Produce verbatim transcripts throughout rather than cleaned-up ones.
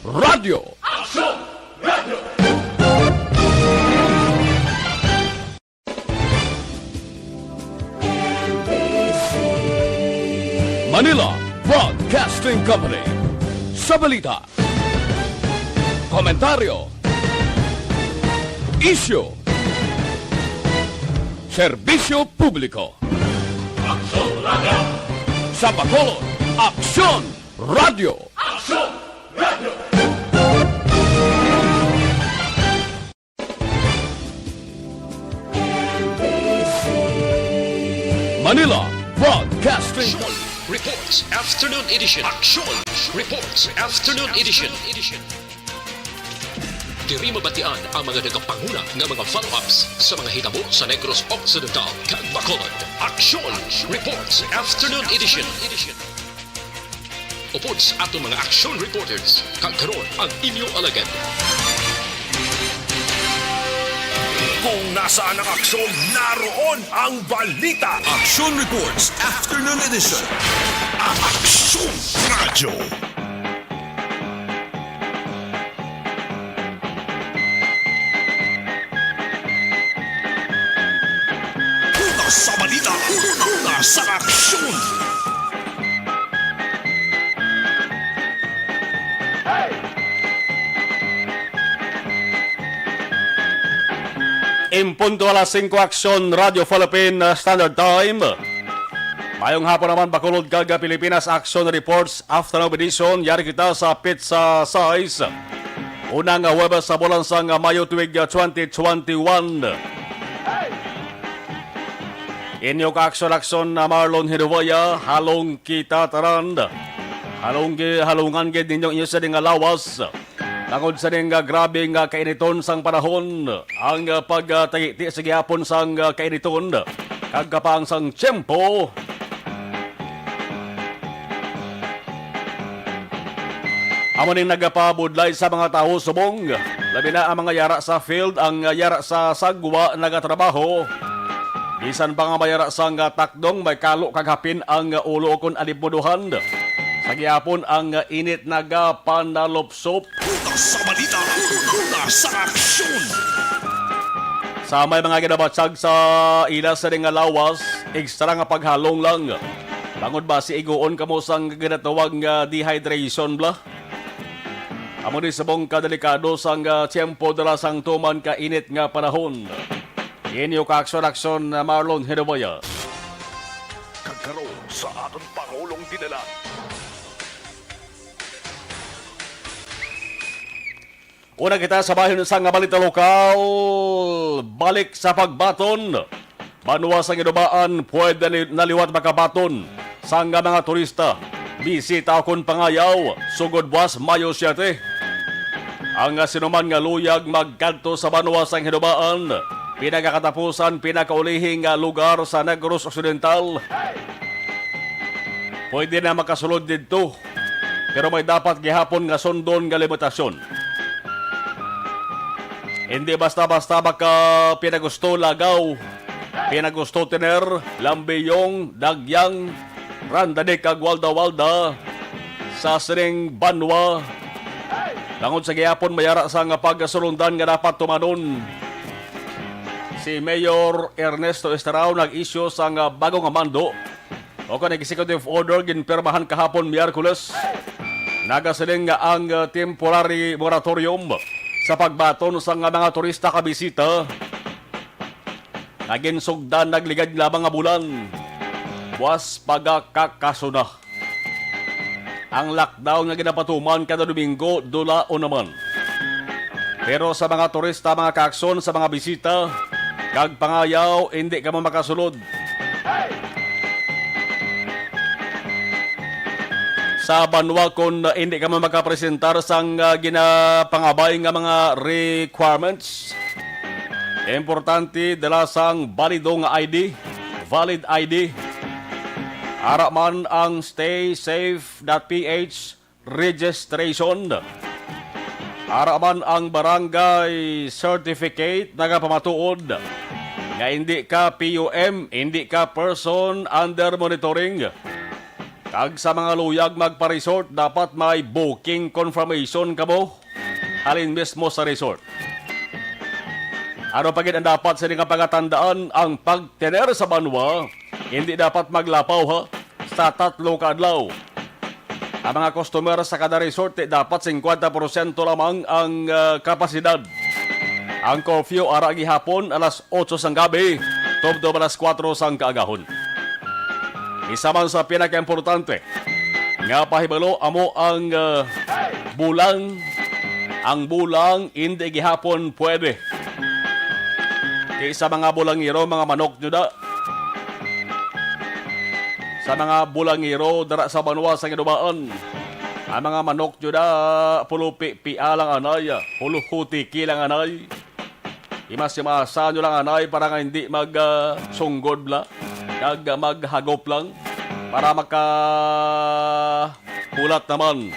Radyo. Aksyon! Radyo! Manila Broadcasting Company. Sa balita, komentaryo, isyu, serbisyo publiko. Aksyon Radyo! Sa Bacolod, Aksyon Radyo! Aksyon Radyo! Manila Broadcasting. Aksyon Reports Afternoon Edition. Aksyon Reports Afternoon Edition. Diri mabatian ang mga nagapanguna nga mga follow-ups sa mga hitabo sa Negros Occidental kag Bacolod. Aksyon Reports Afternoon Edition. Upod sa aton mga action reporters, kag karon ang inyo alagad. Kung nasaan ang aksyon, naroon ang balita. Action Reports Afternoon Edition. Aksyon Radyo. Una sa balita, una sa aksyon. In punto alas singko, Aksyon Radyo Philippine Standard Time. Mayong hapon naman, Bacolod kag Pilipinas. Action Reports Afternoon Edition. Yari kita sa pizza size. Una nga Huwebes sa bulan sang Mayo tuig twenty twenty-one. Inyo ka-aksyon-aksyon na Marlon Hinuwaya, halong kita tanan. Halong gi-, halungan gid ninyo inyo sa nga lawas. Tungod sa ning, ah, grabe nga kainiton sang panahon, ang, ah, pagtagiti sa gihapon sang, ah, kainiton kag kapang sang tiyempo. Amo ning nagapabudlay sa mga tawo subong, labi na ang mga yara sa field, ang, ah, yara sa sagwa nagatrabaho. Bisan pa nga may yara sang, ah, takdong, may kalo kag hapin ang, ah, ulo kon alibmuduhan. Sa gihapon ang, ah, init nagapanalupsop. Una sa balita, una sa aksyon. Sa may mga ginabatyag sa ila sa nga lawas, ekstra nga paghalong lang. Bangod ba si iguon kamo sang ginatawag nga dehydration bala? Amo ni subong kadelikado sang, ah, tiyempo dala sang tuman ka init nga panahon. Inyo ka aksyon-aksyon, ah, Marlon Hinuboya. Kag karon sa aton Pangulong Dinalan. Una kita sa bahin sang balita lokal. Balik sa pagbaton. Banwa sang Ginubaan, pwede na li-, na liwat makabaton sang mga turista, bisita ukon pangayaw, sugod buwas Mayo siete. Ang sinuman nga luyag magkadto sa banwa sang Ginubaan, pinakakatapusan, pinakaulihi nga lugar sa Negros Occidental, pwede na makasulod didto. Pero may dapat gihapon nga sundon nga limitasyon. Hindi basta-basta maka pinagusto Lagaw, pinagusto Tener, Lambiyong, Dagyang, Randani kag Walda-Walda sa sining banwa. Tungod sa gihapon may ara sa nga pagkasulundan nga dapat tumanon si Mayor Ernesto Esterao nag-isyu sa nga bago nga mando o kon executive order ginpirmahan kahapon Miyerkules. Nagasiling nga ang, uh, temporary moratorium sa pagbaton sa nga mga turista kabisita nga ginsugdan nagligad lamang nga bulan, buwas pagakakaso na. Ang lockdown nga ginapatuman kada Domingo, dulaon naman. Pero sa mga turista, mga kaakson, sa mga bisita, kag pangayaw, hindi kamo makasulod sa banwa kon hindi kamo makapresentar sang, ah, ginapangabay nga mga requirements. Importante, dala sang balido nga I D, valid I D. Ara man ang stay safe dot P H registration. Ara man ang barangay certificate nagapamatuod nga hindi ka P U M, hindi ka person under monitoring. Kag sa mga luyag magpa-resort, dapat may booking confirmation kamo halin mismo sa resort. Ano pa gid ang dapat sini nga pagatandaan? Ang pagtener sa banwa, hindi dapat maglapaw, ha, sa tatlo ka adlaw. Ang mga customer sa kada resort, ti dapat singkwenta porsyento lamang ang, ah, kapasidad. Ang curfew ara gihapon alas otso sang gabi, tubtob alas kuwatro sang kaagahon. Isa man sa pinakaimportante nga pahibalo amo ang, ah, bulang. Ang bulang hindi gihapon pwede. Kay sa mga bulangero, mga manok nyo da. Sa mga bulangero dara sa banwa sa Ginubaan, ang mga manok nyo da, pulupi-pia lang anay, huluhutiki lang anay. Imas-imasa nyo lang anay para nga hindi mag, ah, sunggod bla, kag, ah, maghagop lang para maka hulat naman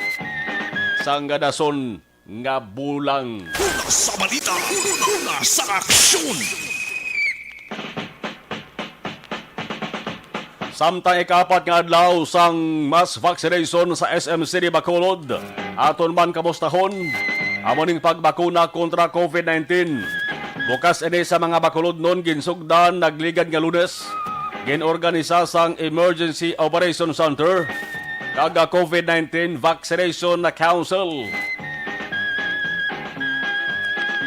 sang dason nga bulang. Una sa balita, una sa aksyon. Samtang ikaapat nga adlaw sang mass vaccination sa S M City Bacolod, aton man kamustahon, amo ning pagbakuna kontra COVID nineteen. Bukas ini sa mga Bacolodnon ginsugdan nagligad nga Lunes, ginorganisa sang Emergency Operation Center kag COVID nineteen Vaccination Council.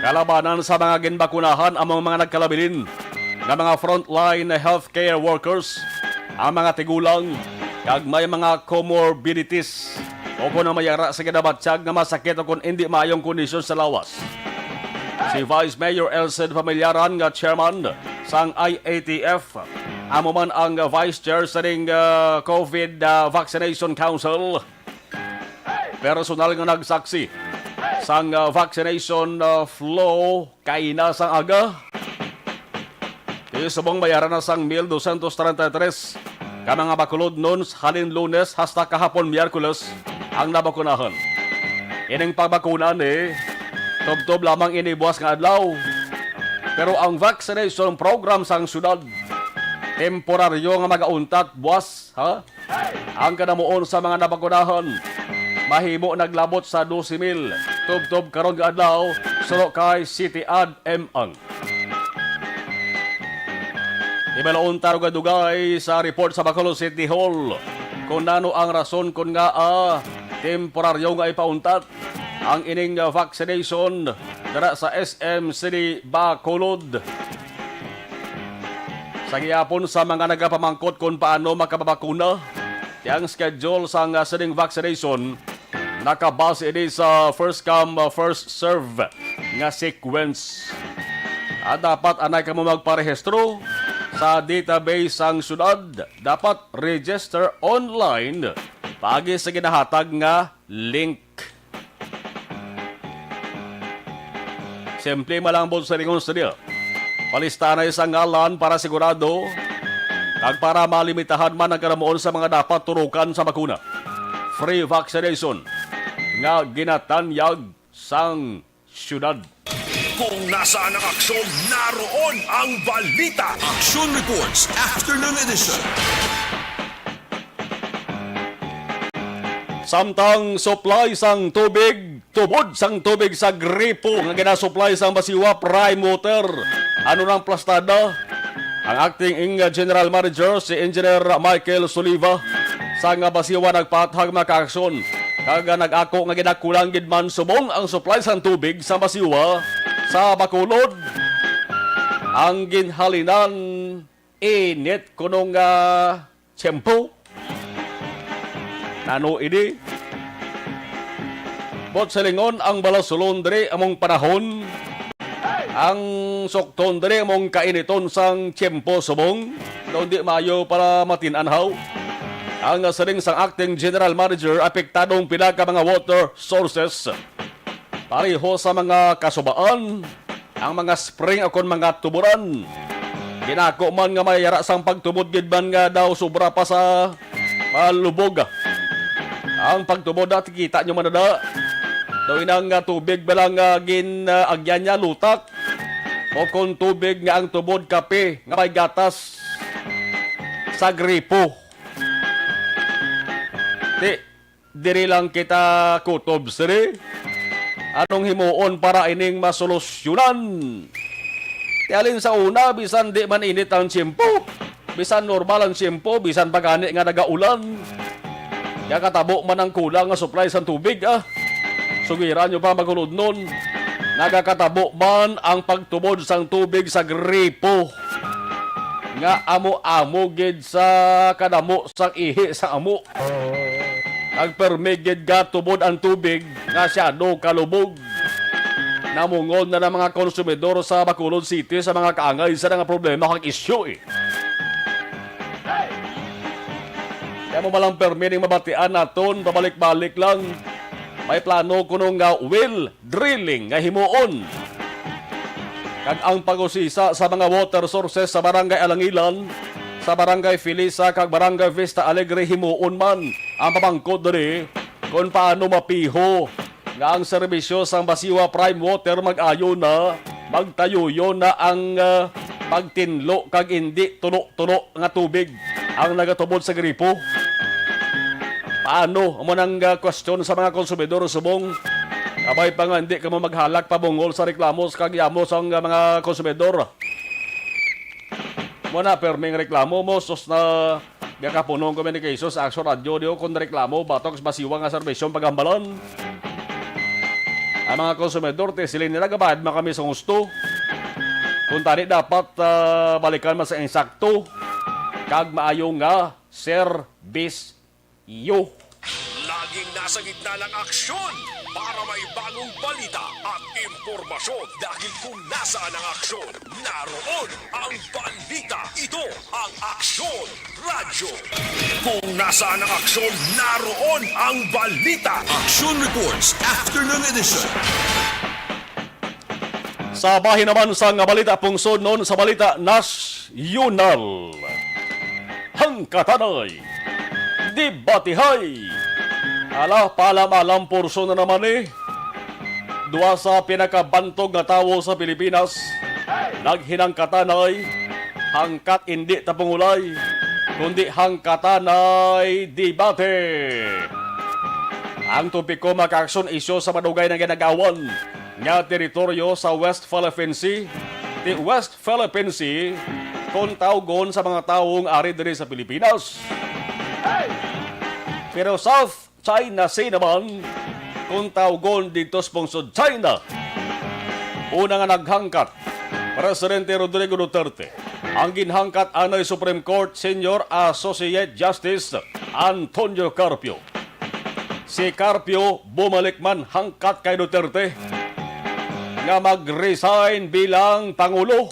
Kalabanan sa mga ginbakunahan amo ang mga nagkalabilin nga mga frontline healthcare workers, ang mga tigulang, kag may mga comorbidities o kon ang may ara sa ginabatyag nga masakit o kon indi maayong kondisyon sa lawas. Si Vice Mayor Elsen Familiaran nga chairman sang I A T F, amo man ang vice chair sa ning, ah, COVID, ah, Vaccination Council. Personal nga nagsaksi sang, ah, vaccination, ah, flow kaina sang aga. Ti subong may ara na sang mil dosyentos treinta y tres ka mga Bacolodnon halin Lunes hasta kahapon Miyerkules ang nabakunahan. Ining pagbakuna ni tubtob lamang ini buwas nga adlaw. Pero ang vaccination program sang syudad temporaryo nga magauntat buwas, ha? Ang kanamuon sa mga nabakunahan mahimo naglabot sa dose mil tubtob karon nga adlaw, suno kay City Ad M ang. Ibalaon ta dugay-dugay sa report sa Bacolod City Hall kung nano ang rason kon ngaa temporaryo nga ipauntat ang ining, uh, vaccination dira sa S M City Bacolod. Sa gihapon sa mga nagapamangkot kung paano makababakuna, ti ang schedule sang, uh, sining vaccination nakabase ini sa first come, uh, first serve nga sequence. At dapat anay kamo magparehistro sa database sang syudad. Dapat register online paagi sa ginahatag nga link. Simple man lang ang silingon sa diya. Palista na isang ngalan para sigurado kag para malimitahan man ang kanamuon sa mga dapat turukan sa bakuna. Free vaccination nga ginatanyag sang syudad. Kung nasaan ang aksyon, naroon ang balita. Aksyon Reports, Afternoon Edition. Samtang supply sang tubig, tubod sang tubig sa gripo nga ginasupply sang Basiwa Prime Water, ano nang plastada? Ang acting ing General Manager, si Engineer Michael Soliva, sang Basiwa nagpaathag makaaksyon kag nag-ako nga ginakulang gid man subong ang supply sang tubig sa Basiwa sa Bacolod. Ang ginhalinan, init kuno nga tiyempo. Nano ini? Buot silingon, ang balasulon diri among panahon. Ang sukton diri among kainiton sang tiyempo subong. Daw di maayo para matin-anhaw. Ang siling sang acting general manager, apektadong pila ka mga water sources. Pareho sa mga kasubaan, ang mga spring o kon mga tuburan, ginako man nga may yara sang pagtubod gid man nga daw sobra pa sa malubog. Ang pagtubod, dati kita nyo man na da. Daw inang nga tubig ba lang nga gin, ah, agyan niya lutak? O kung tubig nga ang tubod kape nga may gatas sa gripo? Di, diri lang kita kutob, sir, eh. Anong himuon para ining masolusyonan? Ti halin sa una, bisan di man init ang tiyempo, bisan normal ang tiyempo, bisan pa gani nga nagaulan, nga katabo man ang kulang nga supply sang tubig, ah. Sugiran nyo pa, mga kaulodnon, nagakatabo man ang pagtubod sang tubig sa gripo nga amo-amo gid sa kadamo sang ihi sa amo. Nagpermi gid gatubod ang tubig nga siyado kalubog. Namungol na ang mga konsumidor sa Bacolod City sa mga kaangay sa nga problema kag isyu, eh. Kaya mo malang permi ning mabatian naton, pabalik-balik lang. May plano kuno nga well drilling nga himuon. Kag ang pag-usisa sa mga water sources sa Barangay Alangilan, sa Barangay Felisa, kag Barangay Vista Alegre himuon man ang pamangkot diri kung paano mapiho nga ang serbisyo sang Basiwa Prime Water mag-ayo na, magtayuyo na ang, ah, pagtinlo kag indi tulo-tulo nga tubig ang nagatubod sa gripo. Paano? Amo nang, ah, question sa mga konsumidor subong. Kabay pa nga hindi kamo maghalak pabungol sa reklamo sa kagyamo sa mga konsumidor. Mo na, perming reklamo mo, sus na, gakapuno ang communication sa Action Radio, di ko kung reklamo, batok sa masiwa nga serbisyo ang paghambalan. Ang mga konsumidor, ti siling nila, gabayad man kami sa husto. Kung tani dapat, ah, balikan man sa insakto, kag maayo nga serbisyo. Laging nasa gitna ng aksyon para may bagong balita at impormasyon. Dahil kung nasaan ang aksyon, naroon ang balita. Ito ang Aksyon Radyo. Kung nasaan ang aksyon, naroon ang balita. Action Reports Afternoon Edition. Sa bahin naman sang balita pungsod, noon sa balita nasyonal. Hangkatanay, debatihay. Ala, paalam-alam portion na naman, eh. Duha sa pinakabantog nga tawo sa Pilipinas naghinangkatanay, hangkat indi tapungulay, kundi hangkatanay debate. Ang topiko, mga ka-aksyon, isyu sa madugay na ginagawan nga teritoryo sa West Philippine Sea, ti West Philippine Sea, kung tawgon sa mga tawo nga ari diri sa Pilipinas. Pero South China Sea naman, kung tawgon didto sa pungsod China. Una nga naghangkat, Presidente Rodrigo Duterte. Ang ginhangkat anay Supreme Court Senior Associate Justice Antonio Carpio. Si Carpio bumalik man hangkat kay Duterte nga mag-resign bilang Pangulo.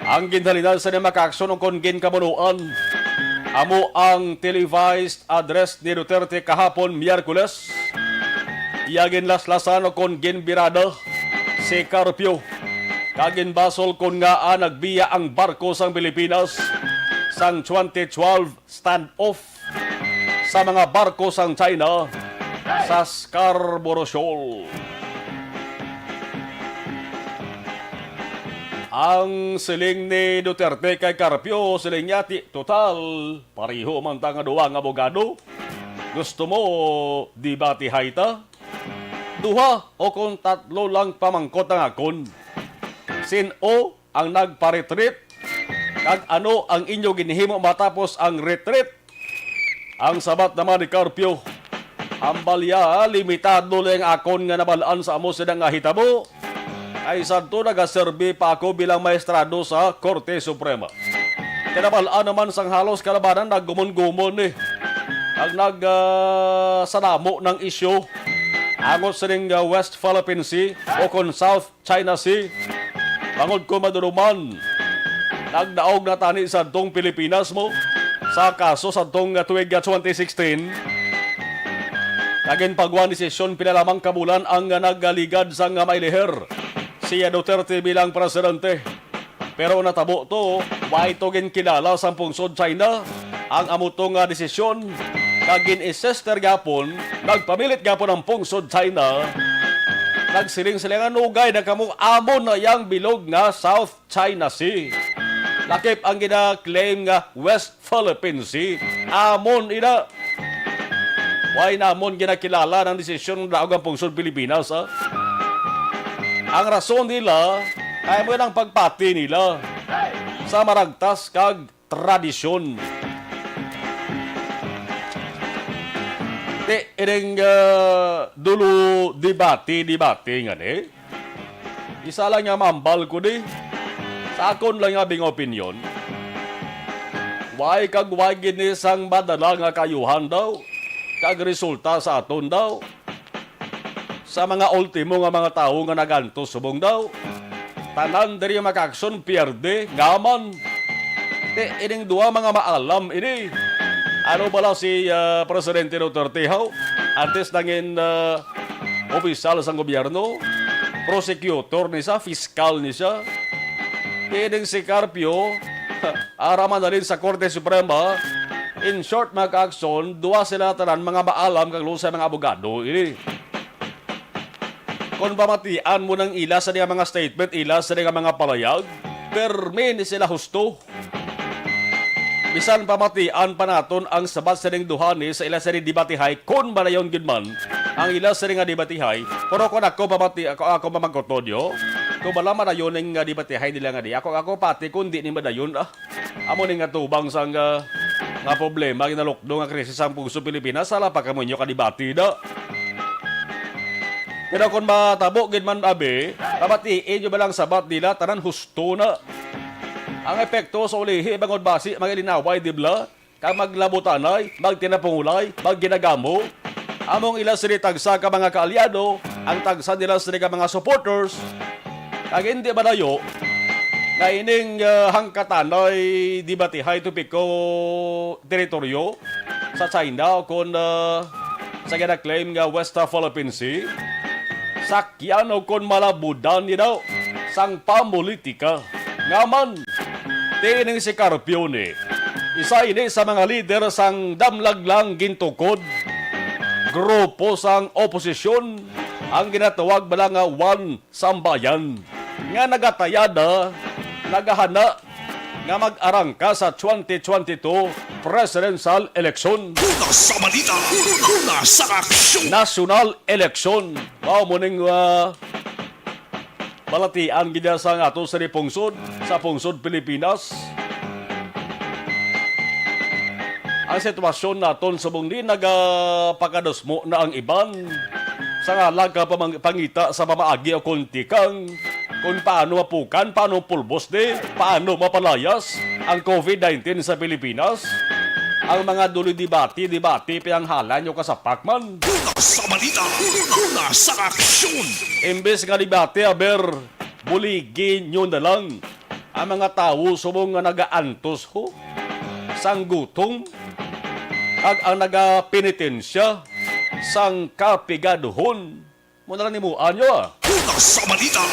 Ang ginhalinan sa mga ka-aksyon ukon ginkamunoan amo ang televised address ni Duterte kahapon, Miyerkules. Iya ginlaslasan ukon ginbirada si Carpio, kag ginbasol kon ngaa nagbiya ang barko sang Pilipinas sang twenty twelve standoff sa mga barko sang China sa Scarborough Shoal. Ang siling ni Duterte kay Carpio, siling niya, ti, total, pareho man ta nga duha nga abogado. Gusto mo, debatihay ta? Duha o kung tatlo lang pamangkot ang akon. Sin-o ang nagpa-retreat? Kag ano ang inyo ginhimo matapos ang retreat? Ang sabat naman ni Carpio, "Hambal ya, limitado lang akon nga nabal-an sa amo sina nga hitabo. Kay sadto nagaserbi pa ako bilang maestrado sa Korte Suprema. Kinabal-an naman sang halos kalabanan naggumon-gumon ni, ang nag, ah, sanamo ng isyu angot sining, ah, West Philippine Sea o kon South China Sea. Bangod ko maduruman, nagdaog na tani sa atong Pilipinas mo sa kaso sa atong tuig nga twenty sixteen. Nagin pagwan desisyon pila lamang ka bulan ang nagaligad sa nga mailihir si Duterte bilang presidente. Pero natabo to, way to ginkilala sa pungsod China ang amo to nga desisyon, kag gin-insistir gapon, nagpamilit gapon ang pungsod China. Nagsiling sila nga nugay na kamo, amo na yang bilog nga South China Sea. Lakip ang gina-claim nga West Philippine Sea. Amon ina. Why namon ginakilala ang desisyon nga daog ang pungsod Pilipinas, ha? Ang rason nila, kay mo ang pagpati nila sa maragtas kag tradisyon. Ti, ining, ah, dulo debate, debate nga ni. Isa lang nga mambal ko di. Sa akon lang nga bing opinyon. Why kag why gid ni sang madala nga kayuhan daw? Kag resulta sa aton daw? Sa mga ultimo nga mga tawo nga nagantos subong daw. Tanan diri makaaksyon pierde, ngaman. Ti, ining duha mga maalam ini. Ano bala si, ah, Presidente Duterte, haw? Antes nangin, ah, opisyal sang gobyerno, prosecutor ni siya, fiskal ni siya. Kining si Carpio, ara man dalin sa Korte Suprema. In short, mga ka-aksyon, duha sila tanan mga maalam kag lusay mga abogado ini. Kon pamatian mo nang ila sa nga mga statement, ila sa nga mga palayag, permi ni sila husto. Bisan pamatian pa naton ang sabat sining duha ni sa ila sini debatihay, kun madayon gid man ang ila sini nga debatihay, pero kung ako pamati-, ako, ako mamangkot, Tonyo, kung bala madayon ning, ah, debatihay nila nga di, ako, ako pati kung di ni madayon, ah. Amo ni nga tubang sang, ah, nga problema, ginalukdo nga krisis ang pungsod Pilipinas, sala pa kamo inyo kadebate na. Pero kung matabo gid man, abi, pabatiin nyo ba lang sabat nila, tanan husto na. Ang epekto sa ulihi, bangod basi, mga linaway, di bala? Kag maglabutanay, magtinapungulay, magginagamo. Among ila sini tagsa ka mga kaalyado, ang tagsa nila sini ka mga supporters. Kag hindi malayo nga ining, ah, hangkatanay debatihay topiko teritoryo sa China o kon, ah, sa gina-claim nga West Philippine Sea. Sakyan o kon malabudan ni daw sang pamulitika. Nga man, tining si Carpio ni, isa ini sa mga lider sang damlag lang gintukod grupo sang oposisyon, ang ginatawag bala nga One Sambayan, nga nagatayada, nagahana nga mag-arangka sa twenty twenty-two presidential election. Una sa balita, una sa aksyon. National election. Mao mo ning, ah, balatian gid sa ato sa pungsod, sa pungsod Pilipinas. Ang sitwasyon naton subong ni nagapakadusmo na ang iban sa ngalan ka pamang-, pangita sa pamaagi o kon tikang, kung paano mapukan, paano pulbos di, paano mapalayas ang covid nineteen sa Pilipinas. Ang mga duli debate, debate, piyanghalan nyo kasapak man. Una sa balita, una sa aksyon. Imbes nga debate, aber, buligi nyo na lang ang mga tawo subong nga nagaantos ho sang gutom, kag ang nagapenitensya sang kapigaduhon. Mo na lang nimuan nyo, ah. Una sa balita,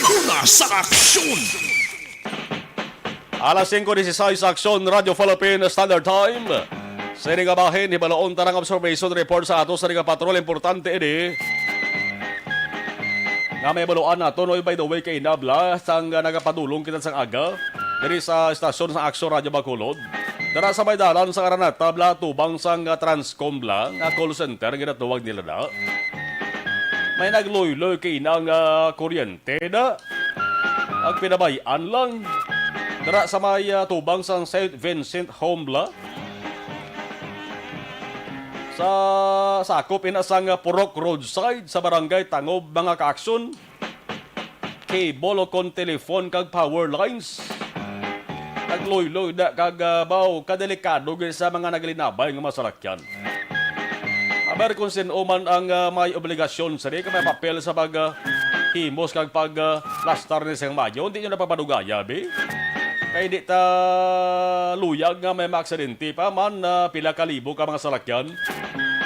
una sa aksyon. Alas singko dieciséis sa Aksyon, Radyo Philippine Standard Time. Sa ini nga bahin, hibaloon ta ang observation report sa ato sa nga patrol. Importante ini nga may baluan nato, no? By the way, kay inabla, sang, ah, nagapadulong kita sang aga diri sa estasyon sa Aksyon Radyo Bacolod. Dara sa may dalan sa Araneta, bla, tubang sang, ah, Transcom, bla, nga call center, ginatawag nila na. May nagluyloy kay ina nga kuryente na. Ang pinabayaan lang. Dara sa may, ah, tubang sang Saint Vincent Home, bla. Sa sakop ina sang Purok Roadside sa Barangay Tangob, mga kaaksyon, cable o kon telephone kag power lines. Nagluyloy na kag, ah, baw, kadelikado gid sa mga naglinabay nga masalakyan. Aber kung sin-o man ang, ah, may obligasyon sini, kag may papel sa pag, ah, himos kag pag, ah, lastar ni sang mayo, hindi nyo na papadugaya, bi. Kay di ta luyag nga may maaksidente pa man, ah, pila ka libo ka mga salakyan,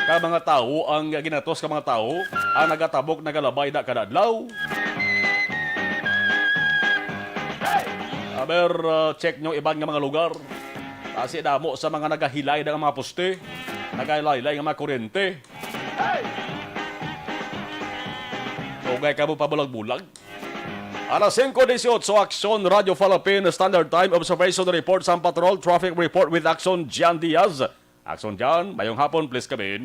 ka mga tawo ang ginatos ka mga tawo ang nagatabok, nagalabay na kada adlaw. Aber, ah, check nyo iban nga mga lugar. Kasi damo sa mga nagahilay na nga mga poste, nagalaylay nga mga kuryente. Ugay ka mo pabulag-bulag. Alas singko dieciocho, Aksyon Radyo Philippine Standard Time, observation report sa patrol, traffic report with Aksyon Jan Diaz. Aksyon Jan, mayong hapon, please come in.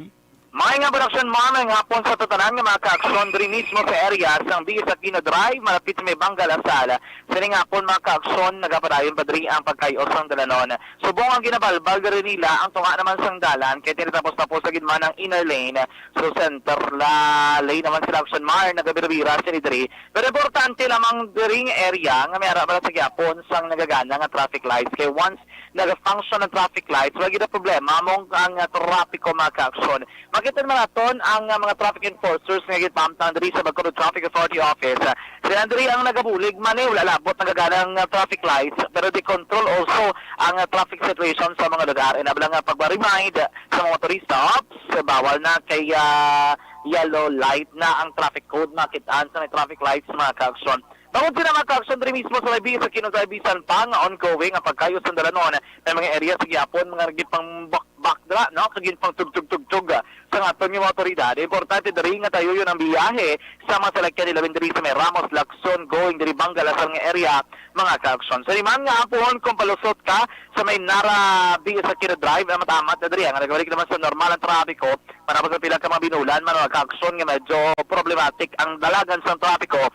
May nga production man ang hapon sa tatanan nga mga kaaksyon diri mismo sa area sang Biis Aquino Drive, malapit sa may Banggal Asal. Sining hapon, mga kaaksyon, nagapadayon pa diri ang pagkayo sang dalanon. Subong ang ginabalbal diri nila ang tunga naman sang dalan, kay tinatapos-tapos sa gid man ang inner lane. So, center la lane naman sila, aksyon, mar, nagabirabira sila diri. Pero importante lamang diri nga area nga may ara bala sa gihapon sang nagagana nga traffic lights. Kay once nag-function ang traffic lights, wala gid na problema mong ang, ah, trapiko, mga kaaksyon. Makita naman naton ang, ah, mga traffic enforcers nga gipamtang diri sa Bacolod Traffic Authority Office. Ah, sila diri ang nagabulig man, eh, wala labot nagaganang, ah, traffic lights, pero they control also ang, ah, traffic situation sa mga lugar. Inabla nga pag-remind sa mga motorista, ops, bawal na kay, ah, yellow light na ang traffic code, makitaan sa may traffic lights, mga kaaksyon. Bangod sila, mga kaaksyon, diri mismo sa may Biis Aquino Drive, bisan pa nga ongoing ang pagkayo sang dalanon, may mga area sa gihapon mga nagipang bakbak dira, no? Kag ginpang tugtog-tugtog, ah, sa aton nga mga otoridad. Importante diri nga tayo yun ang biyahe sa mga salakyan nila diri sa may Ramos, Lacson, going diri Banggal, Asal nga area, mga kaaksyon. Sa liman nga hapon, kung palusot ka sa may Nara Biis Aquino Drive, ang matamat na diri, ang nagabalik naman sa normal ang trapiko, para sa pila ka mga binulan, mga kaaksyon, nga medyo problematic ang dalagan sa trapiko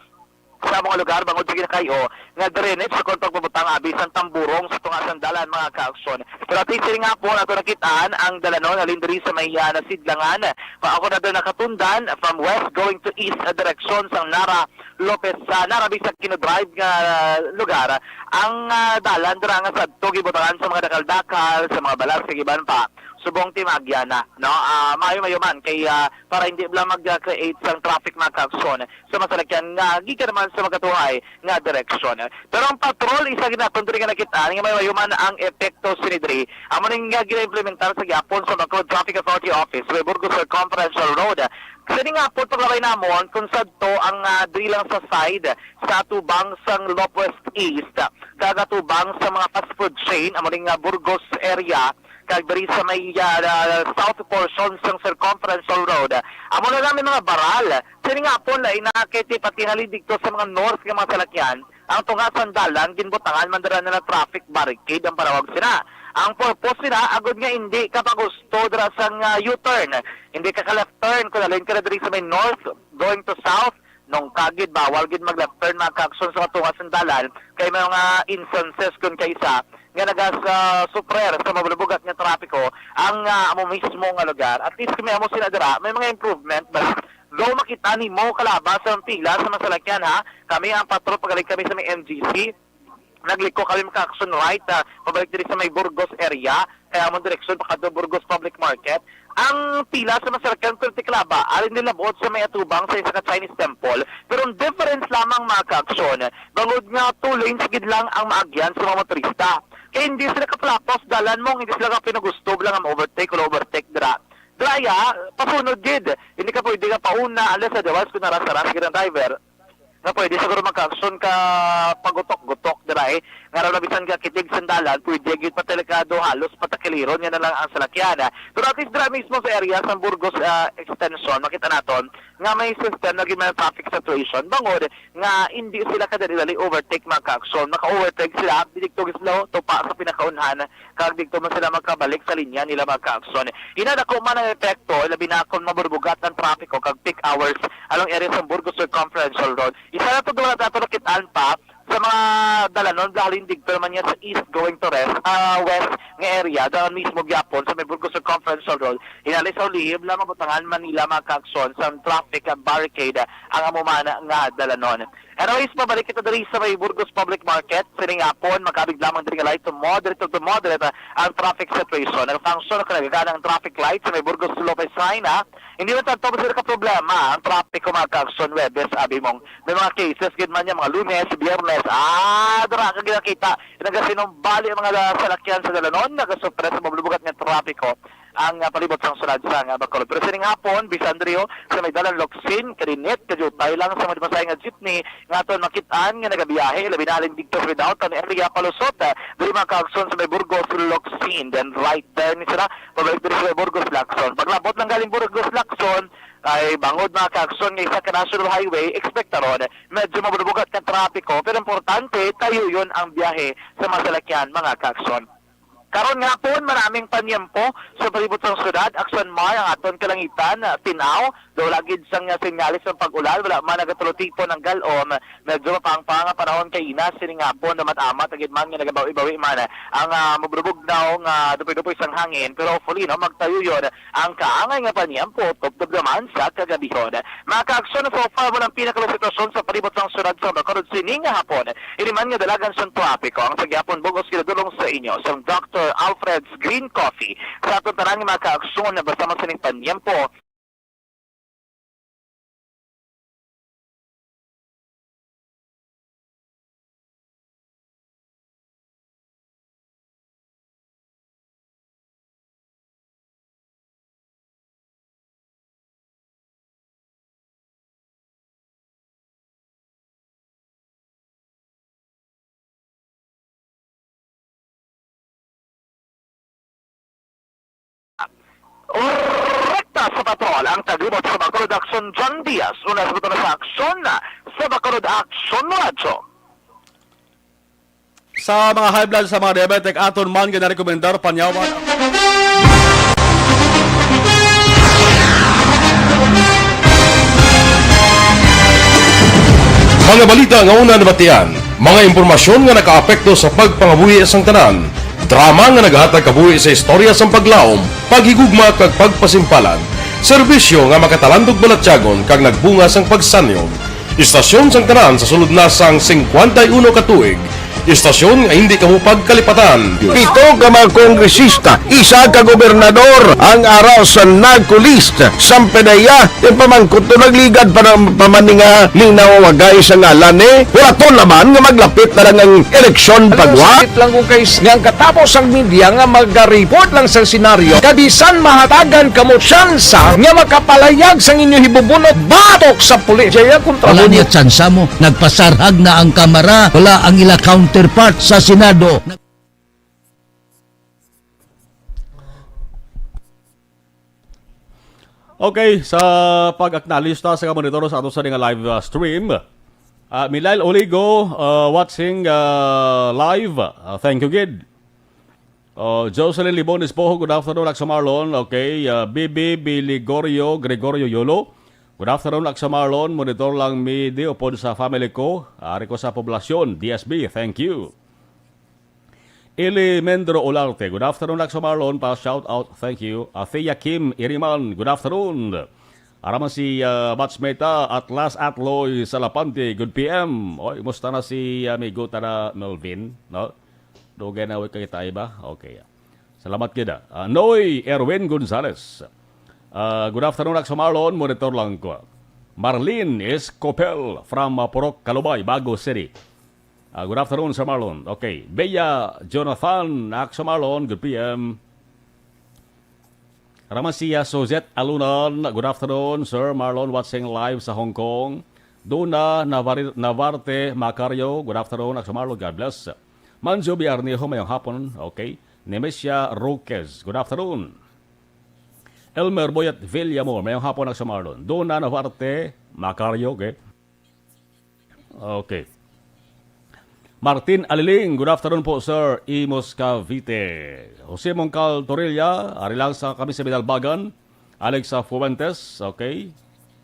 sa mga lugar bangod sa ginakayo nga drainage sa kon pagpabutang abi sang tamburong sa tunga sang dalan, mga kaaksyon. Pero at least, sining hapon, ato nakitaan ang dalanon halin diri sa may, ah, Nasidlangan. Pa ako na doon nakatundan from west going to east, ah, direksyon sang Nara Lopez, ah, Nara Biis Aquino Drive nga, ah, lugar. Ang, ah, dalan dira nga sadto gibutangan sa mga dakal-dakal, sa mga balas, kag iban pa. Subong timagya na, no? Ah, mayo-mayo man kay, ah, para hindi lang mag-create sang traffic, mga kaaksyon, sa masalakyan nga gikan naman sa magkatuhay nga direksyon. Pero ang patrol, isa gid naton diri nga nakit-an nga may mayuman ang epekto sini diri. Amo ning nga gina-implementar sa gihapon sa Bacolod Traffic Authority Office, may Burgos Circumferential Road. Sa ning hapon, paglabay namon kung sadto ang, ah, diri lang sa side sa atubang sang Lop West East, kag atubang sa mga fast food chain, amo ning, ah, Burgos area, kag diri sa may, ah, south portion sang Circumferential Road. Amo na lang may mga baral. Sini nga pon, lain na kay ti pati halin didto sa mga north nga mga salakyan, ang tunga sang dalan, ginbutangan man dira nila traffic barricade ang panawag sina. Ang purpose nila, agod nga hindi ka pagusto dira sang, ah, U-turn. Hindi ka ka-left turn kung halin ka na diri sa may north, going to south, nung kagid, bawal gid mag-left turn, mga kaaksyon, sa tunga sang dalan, kay may mga instances kun kaisa nga nagas-, ah, suffer sa mabubugat nga trapiko ang, ah, amo mismo nga lugar. At least kung may amo sila dira, may mga improvement ba? Though makita nimo kalabas ang pila sa mga salakyan, ha, kami ang patrol, pagaling kami sa may M G C, nagliko kami, mga kaaksyon, right, ah, pabalik diri sa may Burgos area, kaya among direksyon pakadto Burgos Public Market. Ang pila sa mga salakyan, perti kalaba, halin nila buot sa may atubang sa isa ka Chinese temple. Pero ang difference lamang, mga kaaksyon, bangod nga two lanes gid lang ang maagyan sa mga motorista. Kaya hindi sila kapalapos dalan mo, hindi sila kapinagustob lang ang overtake o overtake dira. Dira ya, pasunod gid. Hindi ka pwede ka pauna, unless otherwise kung naras-aras gid ang driver, nga pwede siguro, mga kaaksyon, ka pagutok-gutok dira, eh. Nga raw na bisan ka kitig sandalan, pwede gid patelikado, halos patakiliron niya na lang ang salakyan, ah. Pero at least dira mismo sa area sa Burgos, ah, extension, makita naton nga may system na gid may traffic situation. Bangod nga hindi sila kadali-dali overtake, mga kaaksyon. Maka-overtake sila, didto gid sila tupa sa pinakaunhan, kag didto man sila magkabalik sa linya nila, mga kaaksyon. Ina, dako man ang epekto, labi na kung maburbugat ang trapiko kag peak hours along area sa Burgos Circumferential Road. Isa na to, duha na to nakit-an pa sa mga dalanon, halin didto naman niya sa east going to rest, ah, west nga area, daw mismo gyapon sa may Burgos Circumferential Road. Hinali sa ulihib lang mabutangan man nila, mga kaaksyon, sa traffic barricade ang amo man nga dalanon. Anyways, pabalik kita diri sa may Burgos Public Market. Sining hapon, magkabig lamang diri nga light to moderate to moderate, ah, ang traffic situation. Nag-function ang nagagana ang traffic light sa may Burgos Lopez Jaena. Hindi man tanto sila ka problema ang traffic, mga kaaksyon, Webes, abi mong may mga cases gid man niya, mga Lunes, Biyernes. Ah, dira ka ginakita. Nagasinumbali ang mga salakyan sa dalanon, nagasuffer sa mabubugat nga trapiko ang, ah, palibot sang syudad sang, ah, Bacolod. Pero sining hapon, bisan diri, oh, sa may dalan Locsin, kalinit, kajutay lang sa mga dimasay nga jeepney nga aton makit-an nga nagabiyahe, labi na halin didto sa may downtown area palusot, ah, diri, mga kaaksyon, sa may Burgos Locsin. Then right there ni sila, pabalik diri sa may Burgos Lacson. Paglabot lang galing Burgos Lacson, ay bangod, mga kaaksyon, nga isa ka national highway, expect ron medyo mabubugat nga trapiko, pero importante, tayo yun ang biyahe sa mga salakyan, mga kaaksyon. Karon nga hapon, maraming panyempo sa palibot sang syudad. Aksyon Mar ang aton kalangitan, ah, tin-aw. Daw wala gid sang, ah, senyales sang pag-ulan, wala man nagatulotipon ang galom. Medyo mapangpang nga panahon kay ina sining hapon, damat-amat gid man nga nagabawi-bawi man ang, ah, mabrubog daw nga dupoy-dupoy sang hangin. Pero hopefully, no, magtayuyon ang kaangay nga panyempo tubtob naman sa kagabihon. Mga kaaksyon, so far mo ang pinakalain sitwasyon sa palibot sang syudad sa Bacolod sining nga hapon. Ini man nga dalagan sang trapiko ang sa gihapon bug-os ginadulong sa inyo sang Doctor Alfred's Green Coffee. Sa aton tanan nga mga kaaksyon, basta man sining panyempo, Rekta sa patrol ang taglibot sa Bacolod Aksyon, John Diaz. Una sa buto na sa aksyon sa Bacolod Aksyon Radyo. Sa mga high blood, sa mga diabetic, aton man ginarekomendar panyawan. Mga balita nga una nabatian, mga impormasyon nga nakaapekto sa pagpangabuhi sang tanan, drama nga nagahatag kabuhi sa istorya sang paglaom, paghigugma kag pagpasimpalan, serbisyo nga makatalandog balatyagon kag nagbunga sang pagsanyon. Istasyon sang tanan sa sulod na sang singkwenta y uno ka tuig. Istasyon nga hindi kamo pagkalipatan. Pito ka mga kongresista, isa ka gobernador ang ara sa NAGCO list. Sampanaya, yung pamangkot to nagligad pa ng pamaninga ning nawawagay sa ngalan ni Huraton naman nga maglapit na lang ang eleksyon. Alam mo, pagwa. Sakit lang kung kay s-, nga ang katapos ang media nga magariport lang sa senaryo, kabisan mahatagan kamo tsansa nga makapalayag sang inyo hibubunot batok sa pulis. Jaya kontra. Wala mo niya tsansa mo. Nagpasarhag na ang Kamara. Wala ang ila counterpart sa Senado. Okay, sa pag-acknowledge ta sa monitor sa ato sa nga live, uh, stream. Uh, Milail Oligo, uh, watching, uh, live. Uh, thank you, gid. Oh, Jocelyn Libon Espojo, good afternoon, Aksa Marlon. Okay, uh, B B Biligorio Gregorio Yolo. Good afternoon, Aksa Marlon. Monitor lang mi di upod sa family ko. Ari ko sa poblasyon, D S B. Thank you. Eli Mendro Olarte, good afternoon, Aksa Marlon. Pa shout out, thank you. Athea Kim Iriman, good afternoon. Ara man si, ah, batchmate, ah, Atlas Atloy Salapante, good P M. Oy, musta na si amigo ta na Melvin, no? Dugay na way kakita, iba? Okay. Salamat gid, ah. Ah, Noy Erwin Gonzalez. Ah, good afternoon, Aksa Marlon. Monitor lang ko. Marlene Escopel from, ah, Purok Kalubay, Bago City. Ah, good afternoon, Sir Marlon. Okay. Bea Jonathan, Aksa Marlon, good P M. Ramasiya Suzette Alunan, good afternoon, Sir Marlon, watching live sa Hong Kong. Duna Navari-, Navarte Macario, good afternoon, Aksa Marlon, God bless. Manjo Biarnejo, mayong hapon, okay. Nemesia Roquez, good afternoon. Elmer Boyet Villamor, mayong hapon, Aksa Marlon. Duna Navarte Macario, okay. Okay. Martin Aliling, good afternoon po, sir. Imus, Cavite. Jose Mongcal Torilla, ari lang sa kami sa Binalbagan. Alexa Fuentes, okay.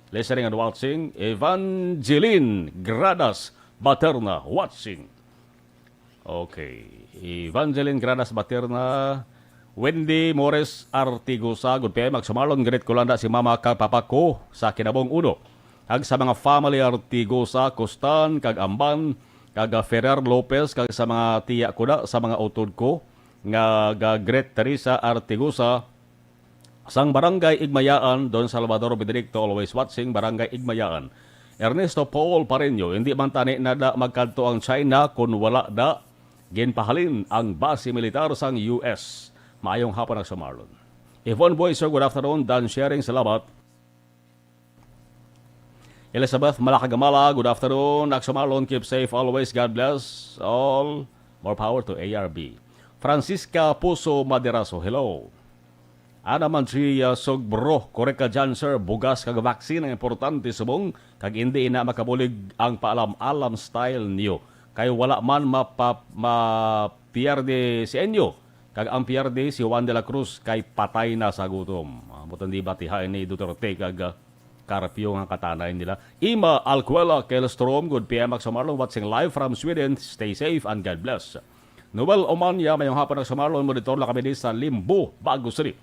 Listening and watching. Evangeline Gradas Baterna, watching. Okay. Evangeline Gradas Baterna, Wendy Mores Artigosa, good P M, Aksa Marlon, greet ko lang na si mama kag papa ko sa Kinabong Uno. Kag sa mga family Artigosa, Costan, kag Amban, kag, ah, Ferrer Lopez, kag sa mga tiya ko na, sa mga utod ko, nga ga-greet Teresa Artigosa, sang Barangay Igmayaan, Don Salvador Benedicto, always watching, Barangay Igmayaan. Ernesto Paul Pareño, hindi man tani na da magkadto ang China kun wala da ginpahalin ang base militar sang U S. Maayong hapon, Aksa Marlon. Yvonne Boy, sir, good afternoon. Dan Sharing, salamat. Elizabeth Malacagamala, good afternoon. Aksa Marlon, keep safe always. God bless all. More power to A R B. Francisca Puso Maderaso, hello. Ana man si, ah, Sogbro, correct ka dyan, sir. Bugas kag vaccine ang importante subong, kag hindi ina makabulig ang paalam-alam style niyo. Kay wala man mapa-, mapierde sa inyo. Kag ang P R D, si Juan de la Cruz kay patay na sa gutom. Ah, butan di batihain ni Duterte kag, ah, karpyo nga katanay nila. Ima Alcuela Kelstrom, good P M Max Marlon, watching live from Sweden. Stay safe and God bless. Noel Omania, mayong hapon, Max Marlon, monitor lang kami di sa Limbo, Bago City.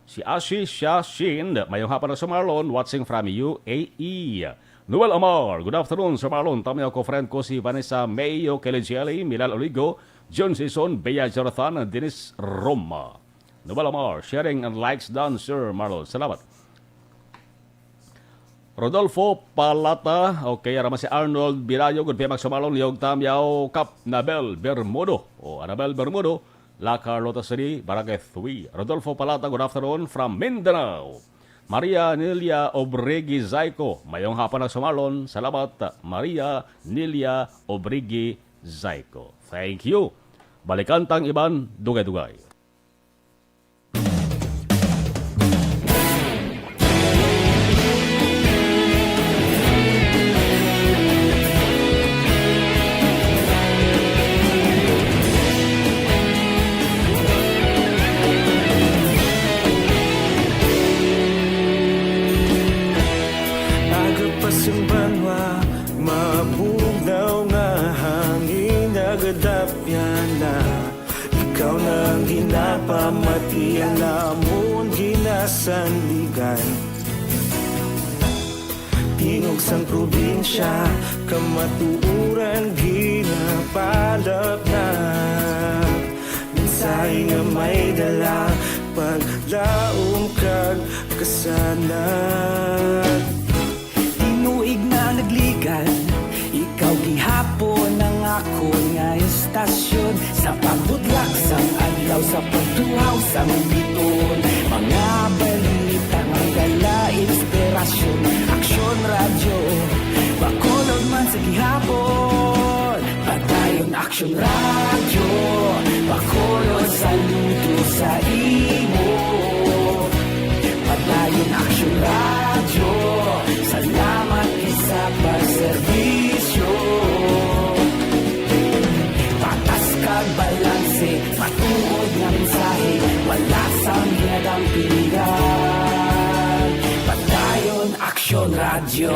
Si Ashi Shashin, mayong hapon, Sir Marlon, watching from U A E. Noel Amar, good afternoon, Sir Marlon. Tami ako, friend ko, si Vanessa Mayo Keligeli, Milal Oligo, John Sison, Bea Jonathan, Dennis Roma. Noel Amar, sharing and likes done, Sir Marlon. Salamat. Rodolfo Palata, okay, ara man si Arnold Birayo, good P M Max Marlon, Liog Tamyaw, Kap Nabel Bermudo. O, Anabel Bermudo, La Carlota City, Barangay three. Rodolfo Palata, good afternoon from Mindanao. Maria Nilia Obrigi Zayco, mayong hapon, Max Marlon. Salamat, Maria Nilia Obrigi Zayco. Thank you. Balikan tang iban, dugay-dugay. Aga pa sing banwa, mabugnaw nga hangin, nagadapyan na. Ikaw na ang ginapamati, ang amon ginasandigan. Tingog sang probinsya, kamatuoran ginapalapnag. Mensahe nga may dala, paglaom kag kasanag. Tinuig na nagligan, ikaw gihapon ang akon nga estasyon. Sa pagbutlak sang adlaw, sa pagtuhaw sang biton, mga balita nga dala inspirasyon. Aksyon Radyo, Bacolod man sa gihapon. Padayon Aksyon Radyo, Bacolod, saludo sa imo. Padayon Aksyon Radyo, salamat gid sa pagserbisyo. Patas kag balanse, matuod nga mensahe, wala sang ginadampigan. Padayon Aksyon Radyo.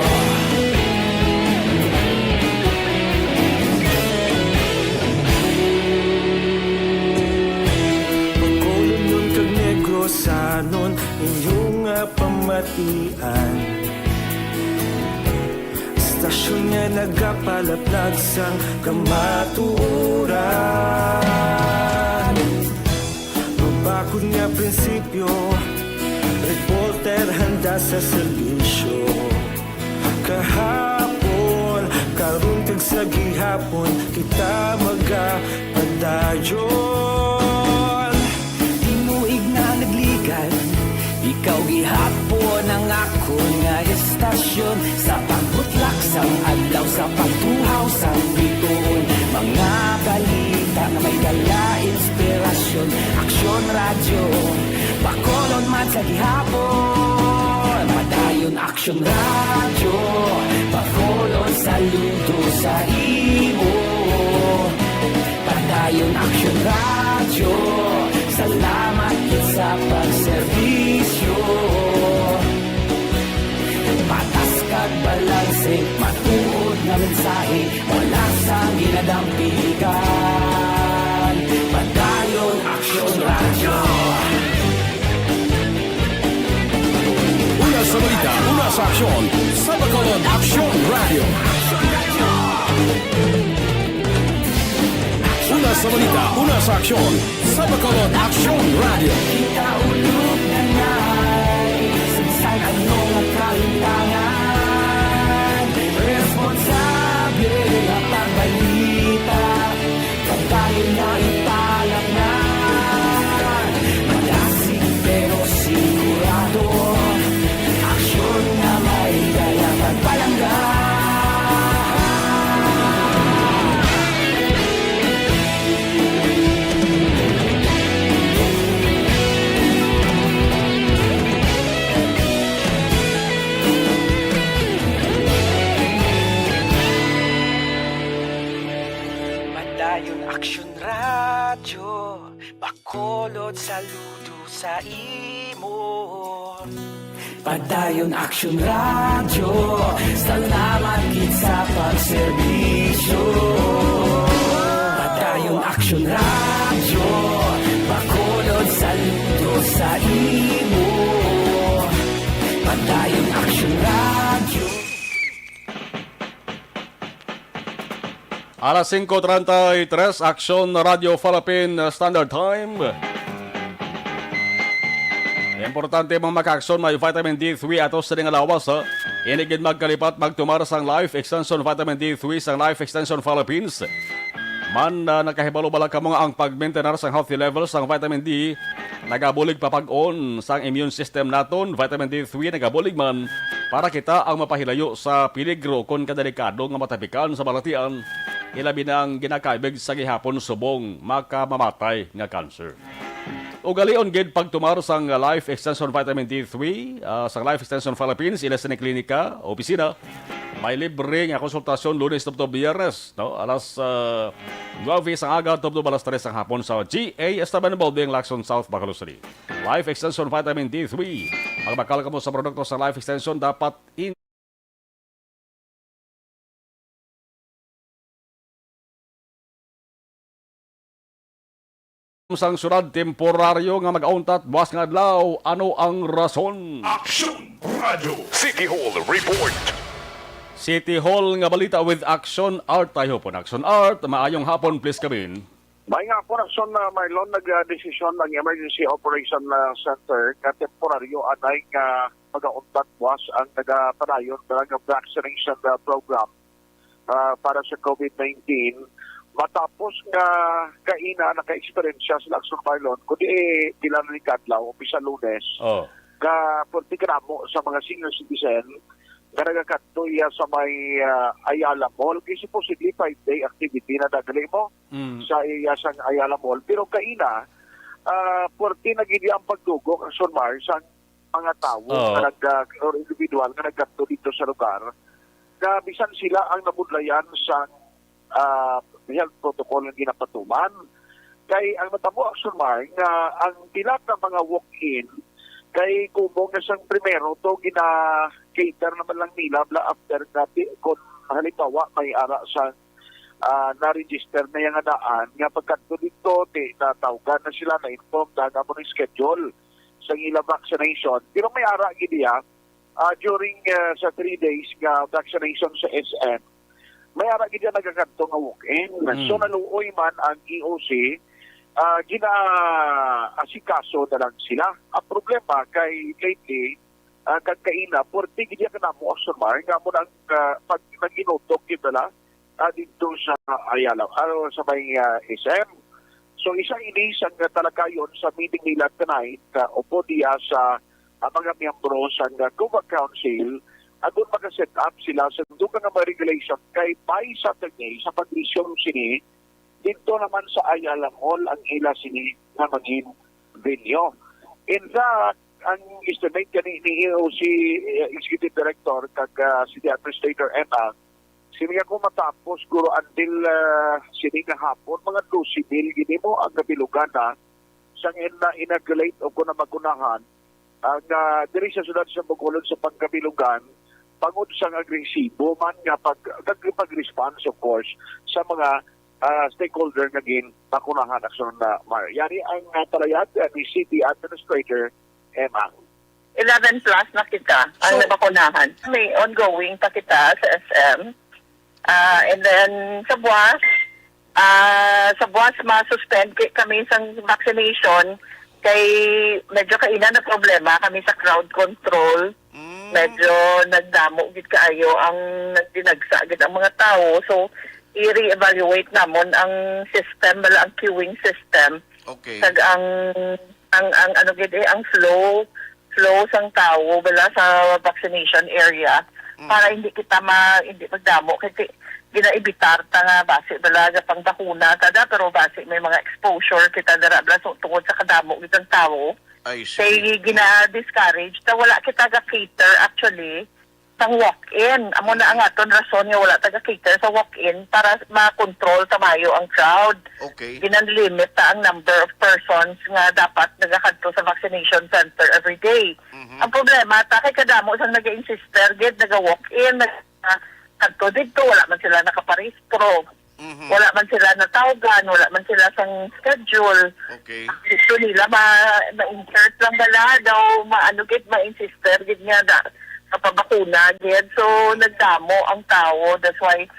Bacolodnon kag Negrosanon, inyo nga pamatian. Estasyon nga nagapalaplag sang kamatuoran. Mabakod nga prinsipyo, reporter handa sa serbisyo. Kahapon, karon, kag sa gihapon, kita magapadayon. Tinuig na nagligan, ikaw gihapon ang akon nga estasyon. Sa pagbutlak sang adlaw, sa pagtuhaw sang bituon, mga balita nga may dala inspirasyon. Aksyon Radyo, Bacolod man sa gihapon. Padayon Aksyon Radyo, Bacolod, saludo sa imo. Padayon Aksyon Radyo, salamat gid sa pagserbisyo. Patas kag balanse, matuod nga mensahe, wala sang ginadampigan. Padayon Aksyon Radyo. Una sa balita, una sa aksyon, sa Bacolod Aksyon Radyo. Una sa balita, una sa aksyon, sa Bacolod Aksyon Radyo. Kita ulog na nay, sagsag ano nga kalimtangan. Responsable nga pagbalita, pagdayon na ipalapnan. Madasig pero sigurado, aksyon nga may dala pagpalangga. Padayon Aksyon Radyo. Kulod saludo sa imo. Padayon Aksyon Radyo, salamat gid sa pagserbisyo. Padayon Aksyon Radyo, bakulod saludo sa imo. Padayon Aksyon Radyo. Alas singko treinta y tres, Aksyon Radio Philippine Standard Time. Importante, mga ka-aksyon, may vitamin D three ato sa nga lawas, ha? Ini gid magkalipat, magtumar sang Life Extension Vitamin D three sang Life Extension Philippines. Man, ah, nakahibalo bala kamo nga ang pag-maintain sang healthy levels sang vitamin D nagabulig papag-on sang immune system naton? Vitamin D three nagabulig man para kita ang mapahilayo sa peligro kon kadelikado nga matapikan sa balatian, ilabi na ang ginakaibig sa gihapon subong makamamatay nga cancer. Ugalion gid pagtumar sang Life Extension Vitamin D three, ah, sang Life Extension Philippines, ila sini klinika, opisina. May libre nga konsultasyon Lunes tubtob Biyernes, no? Alas, ah, nuebe sang aga tubtob alas tres sang hapon sa G A Esteban Building, Lacson South, Bacolod City. Life Extension Vitamin D three. Magbakal kamo sa produkto sa Life Extension, dapat in sang syudad temporaryo nga mag-auntat buwas nga adlaw. Ano ang rason? Action Radio City Hall Report. City Hall nga balita with Action Art. Tayo po, Action Art. Maayong hapon, please come in. May nga po, Action, na Marlon, nagdesisyon ang Emergency Operation, ah, Center nga temporaryo anay nga magauntat buwas ang nagapadayon nga vaccination, ah, program, ah, para sa COVID nineteen. Matapos nga kaina naka-eksperyensya sila, Action Marlon, kundi, eh, pila na ni kadlaw, umpisa Lunes, Oh. nga pwerte kadamo sa mga senior citizen nga nagakadto iya sa may, ah, Ayala Mall, kay supposedly five-day activity na dagali mo Mm. sa iya sang Ayala Mall. Pero kaina, ah, pwerte na gid ang pagdugok, Action Mar, sa mga tawo Oo. nga nag-, ah, or individual nga nagkadto dito sa lugar, nga bisan sila ang nabudlayan sa, ah, health protocol nga ginapatuman. Kay ang matabo, Action Mar, nga ang pila ka mga walk-in, kay kumo nga sang primero to, gina-cater naman lang nila bala after nga ti-, kung halimbawa may ara sa, ah, na-register na yang daan, nga pagkadto dito, ti-, natawgan na sila, na-inform na nga mo ni schedule sa ila vaccination. Pero may ara gid iya, ah, during, ah, sa three days nga vaccination sa S M, may ara gid iya nagakadto nga walk-in. Mm. So, naluoy man ang E O C, ah, gina-asikaso na lang sila. Ang problema kay lately, ah, kag kaina, pwerte gid iya kanamo, Action Mar, nga mo nang, ah, pag nag-inutok gid bala, ah, dito sa Ayala, ah, sa may, ah, S M. So, isa ini sa nga talakayon sa meeting nila tonight, ah, upod diya sa, ah, mga miyembro sa nga COVAC Council, agon maka-set up sila sa dugang nga mga regulation kay by Saturday sa pag-resume sini, dito naman sa Ayala Mall ang ila sini nga mangin venue. In fact, ang estimate gani ni E O C, eh, Executive Director kag, ah, City Administrator Emma, sini nga kung matapos, siguro until, ah, sini nga hapon, mga dose mil gid mo ang kabilugan na sang ina-, inaugurate o kung na makunahan ang, ah, diri sa siyudad sa Bacolod sa pagkabilugan, bangod sang agresibo man nga pag-, pag-, pag-response, of course, sa mga, ah, stakeholder nga ginbakunahan, Action, ah, Mar. Yari ang, ah, palayag, ah, ni City Administrator Emma. Eleven plus na kita ang Oh. nabakunahan. May ongoing pa kita sa S M. Ah, and then, sa buwas, ah, sa buwas, ma-suspend ki-, kami sa vaccination kay medyo kaina na problema kami sa crowd control. Mm. Medyo nagdamo gid kaayo ang nagdinagsa gid ang mga tawo. So, i-reevaluate namon ang system, wala ang queuing system. Okay. Kag ang, ang, ang ano gid eh, ang flow, flow sang tawo bala sa vaccination area Mm. para hindi kita ma-, hindi magdamo kay ti-, ginaibitar ta nga basi bala nga pangbakuna ta da, pero basi may mga exposure kita dira bala so, tungod sa kadamo gid ang tawo. I see. Kay gina-discourage ta, wala kita ga-cater actually sang walk-in. Amo na ang aton rason nga wala taga-cater sa walk-in para ma-control ta maayo ang crowd. Okay. Ginanlimit ta ang number of persons nga dapat nagakadto sa vaccination center every day. Mhm. Ang problema, ta kay kadamo sang naga-insister gid, naga-walk-in, nag-, kadto didto, wala man sila nakaparehistro. Mhm. Wala man sila natawgan, wala man sila sang schedule. Okay. Gusto nila ma-, ma-insert lang bala daw, maano gid, ma-insister gid nga da, kapabakuna gid. So, nagdamo ang tawo. That's why,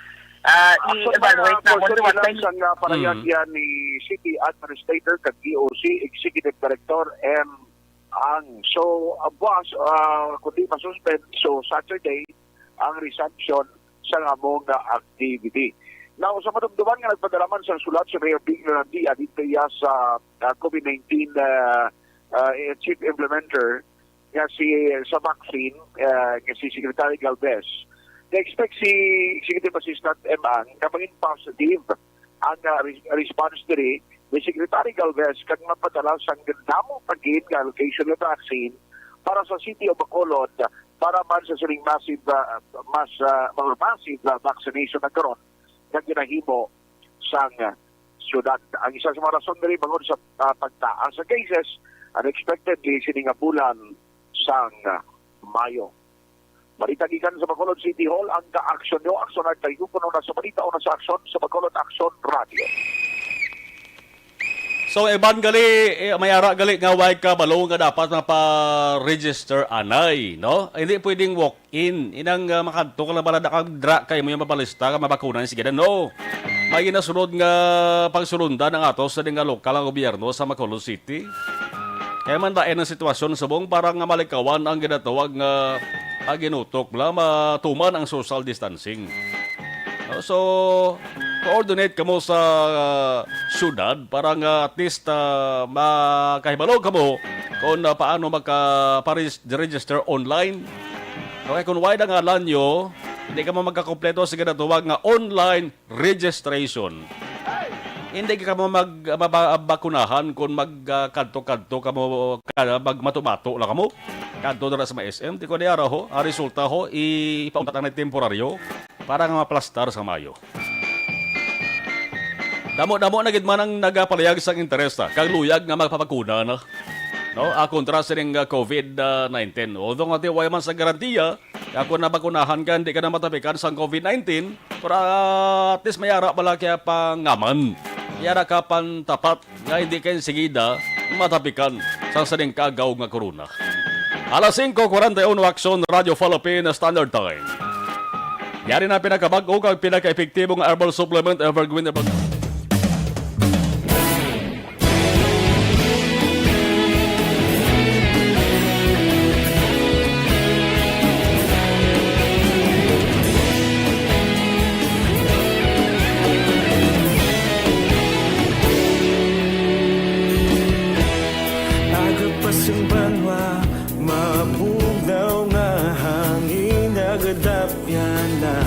ah, i-evaluate namon what may sang, ah, parayag ni City Administrator kag D O C Executive Director M Ang. So, uh, buwas, uh, kundi masuspend, so Saturday ang resumption sa among, uh, activity. Now, sa madumduman nga nagpadala man sang sulat si Mayor Bing Landia dito iya sa, uh, COVID nineteen, uh, uh, Chief Implementer nga si, sa vaccine, uh, nga si Secretary Galvez, na-expect si Executive Assistant M Ang nga maging positive ang, ah, res-, response diri ni Secretary Galvez kag mapadala sang damo pa gid nga allocation nga vaccine para sa City of Bacolod para man sa sining massive, ah, mas, ah, more massive, ah, vaccination na karon nga ginahimo sang, ah, syudad. Ang isa sa mga rason diri bangod sa, ah, pagtaas sa cases unexpectedly sini nga bulan sang, ah, Mayo. Balita gikan sa Bacolod City Hall, ang ka-aksyon nyo, Aksyon Artayo, puno na sa balita o na sa aksyon sa Bacolod Aksyon Radio. So, Evan, gali, eh, may ara gali nga way kabalo nga dapat mapa-register anay, no? Hindi pwedeng walk-in. Inang, ah, makadto ka lang bala, nakadra kay mo yung mapalista ka, mabakuna yung sige na. No. May ginasunod nga pagsulundan ang ato sa nga lokal ang gobyerno sa Bacolod City. Kaya man daan ang sitwasyon subong para nga malikawan ang ginatawag nga, ah, ginutok, bala matuman ang social distancing. No, so, coordinate kamo sa, ah, syudad para nga at least, ah, makahibalo kamo kung, ah, paano maka-paris-, register online. Okay, kung wala nga ngalan nyo, hindi kamo magkakompleto sa ginatawag nga online registration. Hindi ka mo mag-, maba-, bakunahan kung mag, ah, kadto-kadto ka mo, ka-, magmato-mato lang ka mo. Kadto dira sa may S M, di ko niya ho, ang resulta ho, ipauntat ang temporaryo para nga maplastar sa Mayo. Damo-damo na gid man ang nagapalihag sang interes, ah, kag luyag nga magpabakuna na, no, ah, kontra sining, ah, COVID nineteen. Although nga di, wala man sa garantiya, kaya kung nabakunahan ka, hindi ka na matapikan sang COVID nineteen, pero, ah, at least may ara pala kaya pangaman. May ara ka pantapat nga hindi ka insigida matapikan sang sining kaagaw nga corona. Alas singko kwarenta y uno, Aksyon Radio Philippines Standard Time. Yari na ang pinakabag-o kag pinaka-epektibo nga herbal supplement, Evergreen Herbal. Aga pa sang banwa, mabugnaw nga hangin, nagadapyan na.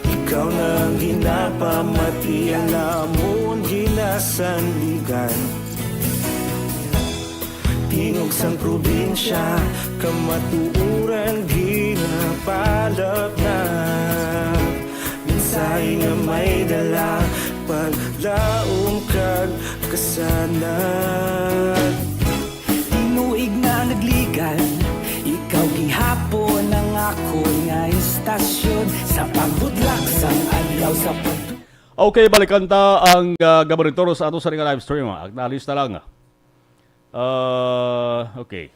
Ikaw na ang ginapamati, ang amon ginasandigan. Tingog sang probinsya, kamatuoran ginapalapnap. Mensahe nga may dala, paglaom kag kasanag. Tinuig na nagligan, ikaw gihapon ang akon nga istasyon. Sa pagbudlak sang adlaw, sa pag- Okay, balikan ta ang, ah, gabaritor sa ato sa nga live stream, ah. Acknowledge na lang. Ah, okay.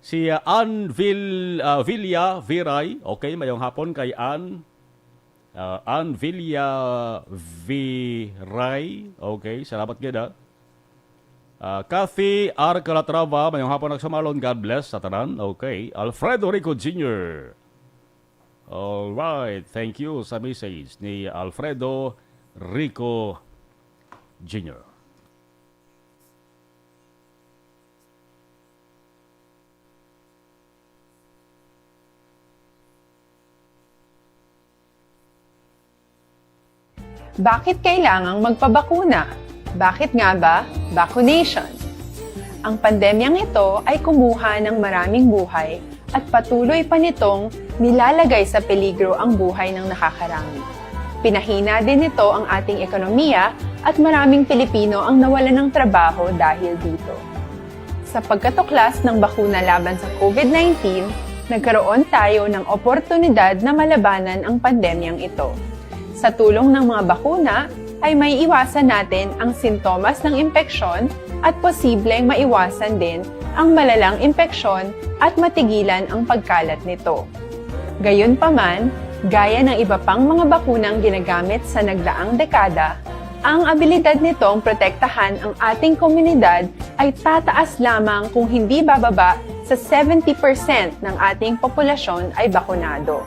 Si, ah, Ann Vil-, ah, Villa Viray. Okay, mayong hapon kay Ann. Ah, Ann Villa Viray. Okay, salamat gid, ah. Ah, Kathy R. Calatrava, mayong hapon, nagsumalon. God bless sa tanan. Okay. Alfredo Rico Junior. All right. Thank you sa message ni Alfredo Rico Junior. Bakit kailangang magpabakuna? Bakit nga ba? Vacunation. Ang pandemyang ito ay kumuha ng maraming buhay at patuloy pa nitong nilalagay sa peligro ang buhay ng nakakarami. Pinahina din nito ang ating ekonomiya at maraming Pilipino ang nawalan ng trabaho dahil dito. Sa pagkatuklas ng bakuna laban sa COVID nineteen, nagkaroon tayo ng oportunidad na malabanan ang pandemyang ito. Sa tulong ng mga bakuna, ay maiiwasan natin ang sintomas ng impeksyon at posibleng maiwasan din ang malalang impeksyon at matigilan ang pagkalat nito. Gayunpaman, gaya ng iba pang mga bakunang ginagamit sa nagdaang dekada, ang abilidad nitong protektahan ang ating komunidad ay tataas lamang kung hindi bababa sa seventy percent ng ating populasyon ay bakunado.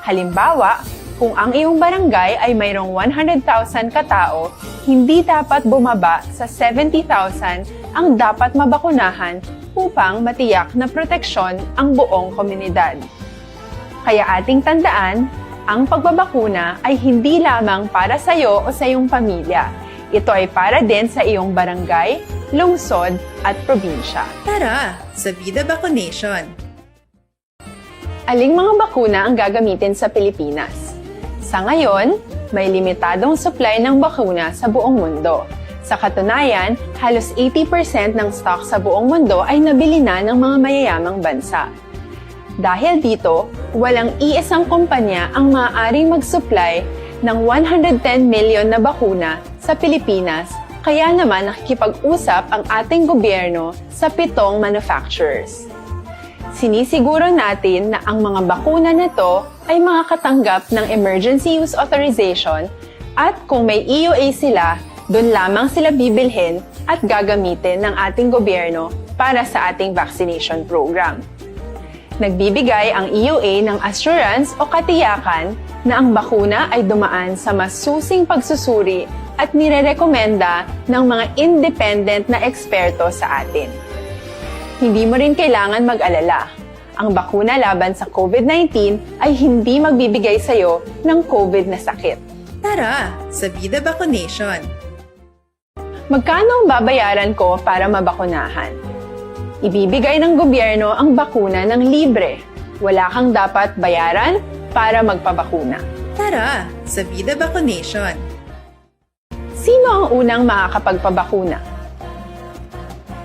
Halimbawa, kung ang iyong barangay ay mayroong one hundred thousand katao, hindi dapat bumaba sa seventy thousand ang dapat mabakunahan upang matiyak na proteksyon ang buong komunidad. Kaya ating tandaan, ang pagbabakuna ay hindi lamang para sa iyo o sa iyong pamilya. Ito ay para din sa iyong barangay, lungsod, at probinsya. Tara, sa Vida Vaccination! Aling mga bakuna ang gagamitin sa Pilipinas? Sa ngayon, may limitadong supply ng bakuna sa buong mundo. Sa katunayan, halos eighty percent ng stock sa buong mundo ay nabili na ng mga mayayamang bansa. Dahil dito, walang iisang kumpanya ang maaaring mag-supply ng one hundred ten million na bakuna sa Pilipinas, kaya naman nakikipag-usap ang ating gobyerno sa pitong manufacturers. Sinisiguro natin na ang mga bakuna na to ay makakatanggap ng emergency use authorization at kung may E U A sila, doon lamang sila bibilhin at gagamitin ng ating gobyerno para sa ating vaccination program. Nagbibigay ang E U A ng assurance o katiyakan na ang bakuna ay dumaan sa masusing pagsusuri at nirerekomenda ng mga independent na eksperto sa atin. Hindi mo rin kailangan mag-alala. Ang bakuna laban sa COVID nineteen ay hindi magbibigay sa iyo ng COVID na sakit. Tara, sa Vida Vaccination! Magkano ang babayaran ko para mabakunahan? Ibibigay ng gobyerno ang bakuna ng libre. Wala kang dapat bayaran para magpabakuna. Tara, sa Vida Vaccination! Sino ang unang makakapagpabakuna?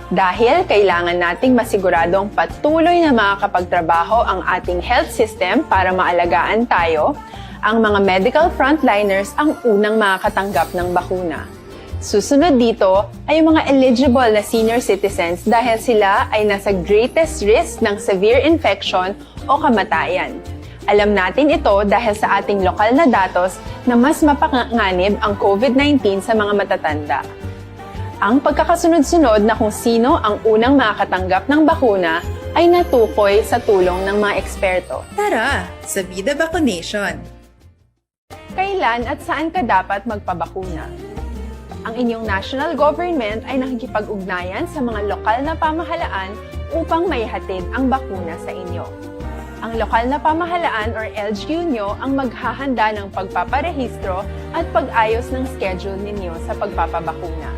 Dahil kailangan nating masiguradong patuloy na makakapagtrabaho ang ating health system para maalagaan tayo, ang mga medical frontliners ang unang makakatanggap ng bakuna. Susunod dito ay ang mga eligible na senior citizens dahil sila ay nasa greatest risk ng severe infection o kamatayan. Alam natin ito dahil sa ating lokal na datos na mas mapanganib ang COVID nineteen sa mga matatanda. Ang pagkakasunod-sunod na kung sino ang unang makakatanggap ng bakuna ay natukoy sa tulong ng mga eksperto. Tara, sa Vida Vaccination! Kailan at saan ka dapat magpabakuna? Ang inyong national government ay nakikipag-ugnayan sa mga lokal na pamahalaan upang maihatid ang bakuna sa inyo. Ang lokal na pamahalaan or L G U nyo ang maghahanda ng pagpaparehistro at pag-ayos ng schedule ninyo sa pagpapabakuna.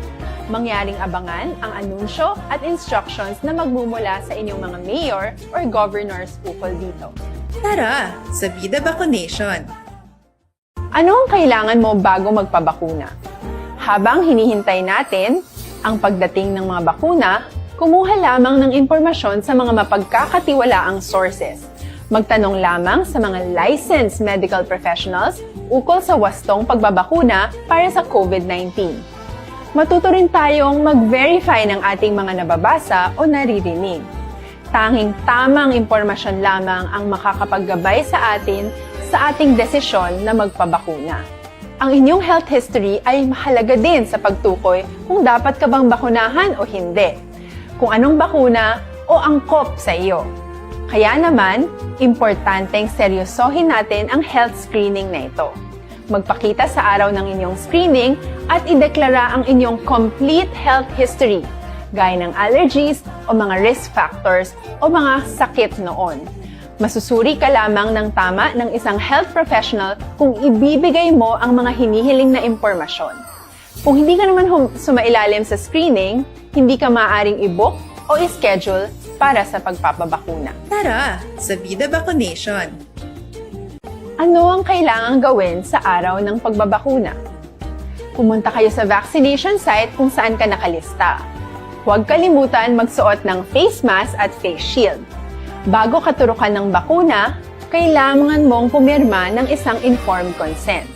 Mangyaring abangan ang anunsyo at instructions na magmumula sa inyong mga mayor or governors ukol dito. Tara, sa Vida Vaccination! Ano ang kailangan mo bago magpabakuna? Habang hinihintay natin ang pagdating ng mga bakuna, kumuha lamang ng impormasyon sa mga mapagkakatiwalaang sources. Magtanong lamang sa mga licensed medical professionals ukol sa wastong pagbabakuna para sa COVID nineteen. Matuto rin tayong mag-verify ng ating mga nababasa o naririnig. Tanging tamang impormasyon lamang ang makakapaggabay sa atin sa ating desisyon na magpabakuna. Ang inyong health history ay mahalaga din sa pagtukoy kung dapat ka bang bakunahan o hindi, kung anong bakuna o angkop sa iyo. Kaya naman, importanteng seryosohin natin ang health screening na ito. Magpakita sa araw ng inyong screening at ideklara ang inyong complete health history, gaya ng allergies o mga risk factors o mga sakit noon. Masusuri ka lamang ng tama ng isang health professional kung ibibigay mo ang mga hinihiling na impormasyon. Kung hindi ka naman hum- sumailalim sa screening, hindi ka maaaring i-book o i-schedule para sa pagpapabakuna. Tara sa Vida Vaccination! Ano ang kailangang gawin sa araw ng pagbabakuna? Pumunta kayo sa vaccination site kung saan ka nakalista. Huwag kalimutan magsuot ng face mask at face shield. Bago katurukan ng bakuna, kailangan mong pumirma ng isang informed consent.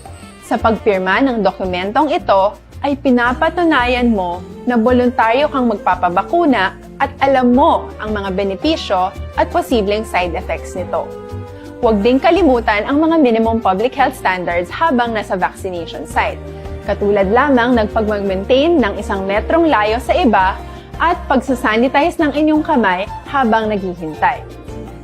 Sa pagpirma ng dokumentong ito ay pinapatunayan mo na boluntaryo kang magpapabakuna at alam mo ang mga benepisyo at posibleng side effects nito. Huwag ding kalimutan ang mga minimum public health standards habang nasa vaccination site. Katulad lamang ng pagmag-maintain ng isang metrong layo sa iba at pagsasanitize ng inyong kamay habang naghihintay.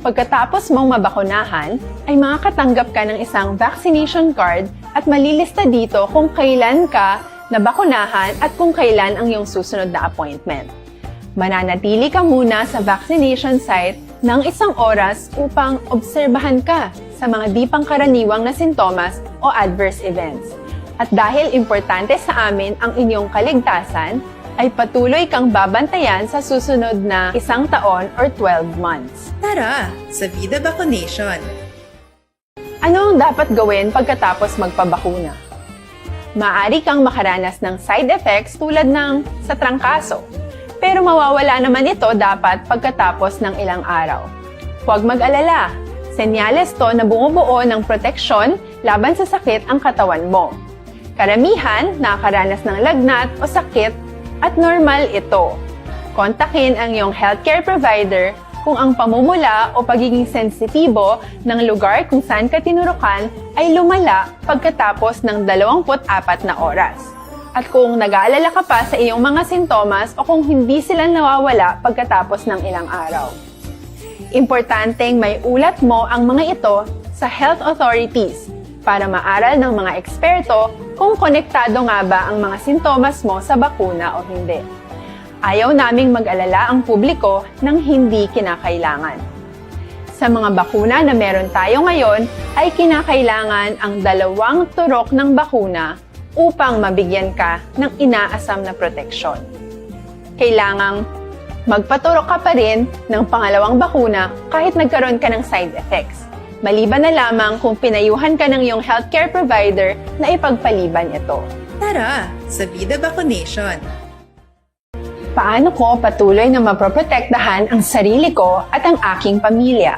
Pagkatapos mong mabakunahan, ay makakatanggap ka ng isang vaccination card at malilista dito kung kailan ka nabakunahan at kung kailan ang iyong susunod na appointment. Mananatili ka muna sa vaccination site ng isang oras upang obserbahan ka sa mga di pangkaraniwang na sintomas o adverse events. At dahil importante sa amin ang inyong kaligtasan, ay patuloy kang babantayan sa susunod na isang taon or twelve months. Tara sa Vida Vaccination! Ano ang dapat gawin pagkatapos magpabakuna? Maaari kang makaranas ng side effects tulad ng sa trangkaso, pero mawawala naman ito dapat pagkatapos ng ilang araw. Huwag mag-alala, senyales to na bumubuo ng proteksyon laban sa sakit ang katawan mo. Karamihan nakakaranas ng lagnat o sakit at normal ito. Kontakin ang iyong healthcare provider kung ang pamumula o pagiging sensitibo ng lugar kung saan ka tinurukan ay lumala pagkatapos ng dalawampu't apat na oras. At kung nag-aalala ka pa sa iyong mga sintomas o kung hindi sila nawawala pagkatapos ng ilang araw. Importanteng maiulat mo ang mga ito sa health authorities para maaral ng mga eksperto kung konektado nga ba ang mga sintomas mo sa bakuna o hindi. Ayaw naming mag-alala ang publiko ng hindi kinakailangan. Sa mga bakuna na meron tayo ngayon, ay kinakailangan ang dalawang turok ng bakuna upang mabigyan ka ng inaasam na proteksyon. Kailangang magpaturok ka pa rin ng pangalawang bakuna kahit nagkaroon ka ng side effects, maliban na lamang kung pinayuhan ka ng iyong healthcare provider na ipagpaliban ito. Tara sa Vida Vaccination! Paano ko patuloy na mapoprotektahan ang sarili ko at ang aking pamilya?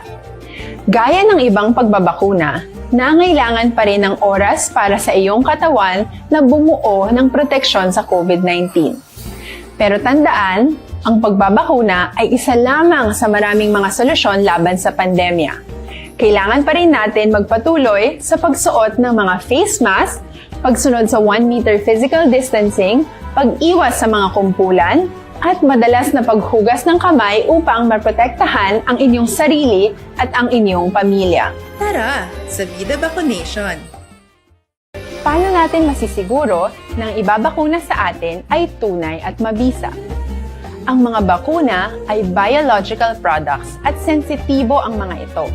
Gaya ng ibang pagbabakuna, nangailangan pa rin ng oras para sa iyong katawan na bumuo ng proteksyon sa COVID nineteen. Pero tandaan, ang pagbabakuna ay isa lamang sa maraming mga solusyon laban sa pandemya. Kailangan pa rin natin magpatuloy sa pagsuot ng mga face mask, pagsunod sa one meter physical distancing, pag-iwas sa mga kumpulan, at madalas na paghugas ng kamay upang maprotektahan ang inyong sarili at ang inyong pamilya. Tara sa Vida Vaccination! Paano natin masisiguro na ang ibabakuna sa atin ay tunay at mabisa? Ang mga bakuna ay biological products at sensitibo ang mga ito.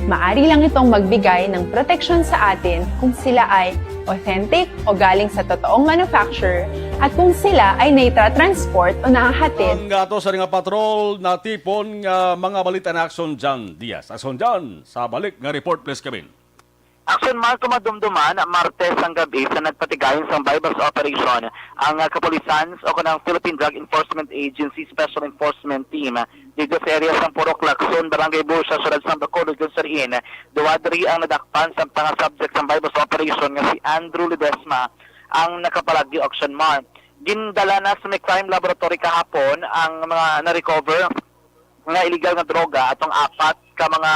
Maari lang itong magbigay ng proteksyon sa atin kung sila ay authentic o galing sa totoong manufacturer at kung sila ay naitra-transport o nahahatid. Ang ato sa nga patrol natipon nga mga balita na Action John Diaz. Action John, sa balik nga report, please, Kevin. Action Marco, madumduman, Martes ang gabi sa nagpatigayon sang buy-bust operation ang, ah, kapulisan o kanang Philippine Drug Enforcement Agency Special Enforcement Team dito sa area sang Purok Lacson, Barangay Bursa, Siyudad sang Bacolod, kung sa diin duwa diri ang nadakpan sa mga subject sang buy-bust operation nga si Andrew Ledesma ang nakapalagyo, Action Mar. Gindala na sa may crime laboratory kahapon ang mga na-recover nga illegal nga droga, atong apat ka mga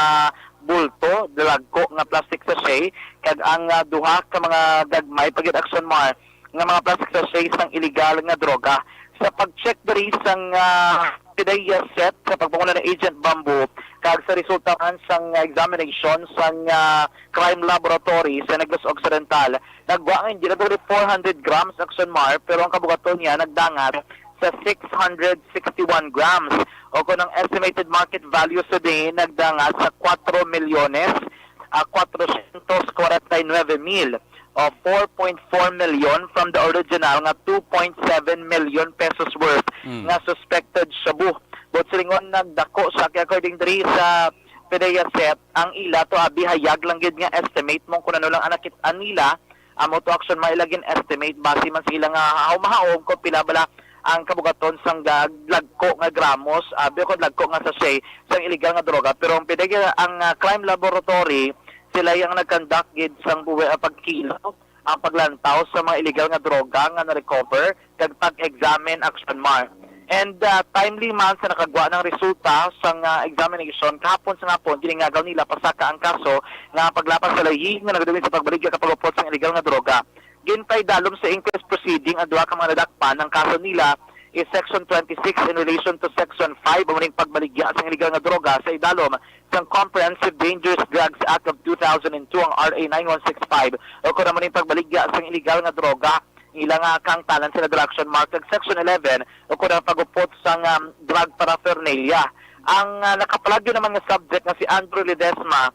bulto, dalagko nga plastic sachet, kag ang, ah, duha ka mga gagmay pa gyud, Action Mar, nga mga plastic sachet sang illegal nga droga. Sa pag-check diri sang, ah, PDEA set sa pagpanguna ni Agent Bamboo, kag sa resulta man sang, ah, examination sang, ah, crime laboratory sa Negros Occidental, nagwa nga hindi lang four hundred grams, Action Mar, pero ang kabugaton niya nagdangat sa six hundred sixty-one grams, o kung ang estimated market value sa diin nagdangat sa kwatro milyones, ah, kwatro siyento kwarenta y nuebe mil, o four point four million from the original nga two point seven million pesos worth Mm. nga suspected shabu. But silingon nagdako siya, kay according diri sa PDEA SET, ang ila to abi hayag lang gid nga estimate mo kung ano lang ang nakit-an nila, amo to, Action Mar, ila gin-estimate base man sa ila nga haom-haom kung pila bala ang kabugaton sang ga-, lagko nga gramos, abi, o kung lagko nga sachet sang illegal nga droga. Pero ang PDEA, ang, ah, crime laboratory, sila ang nag-conduct gid sang buwi-, ah, pagkilo, ang paglantaw sa mga illegal nga droga nga na-recover kag pag-examine, Action Mar. And, ah, timely man sa nakagwa ng resulta sang, ah, examination, kahapon sa hapon, giningagaw nila pasaka ang kaso nga paglapas sa layi nga nagadumin sa pagbaligya kag pag-upod sang illegal nga droga. Ginpaidalom sa inquest proceeding ang duha ka mga nadakpan. Ang kaso nila is Section twenty-six in relation to Section five, amo ning pagbaligya sang illegal nga droga sa idalom sang Comprehensive Dangerous Drugs Act of two thousand and two, ang R A nine one six five, o kon amo ning pagbaligya sang illegal nga droga, ila nga kahangtanan sila, Action Mar, kag Section eleven, o kon ang pag-upod sang, um, drug paraphernalia. Ang, ah, nakapalagyo naman nga subject nga si Andrew Ledesma,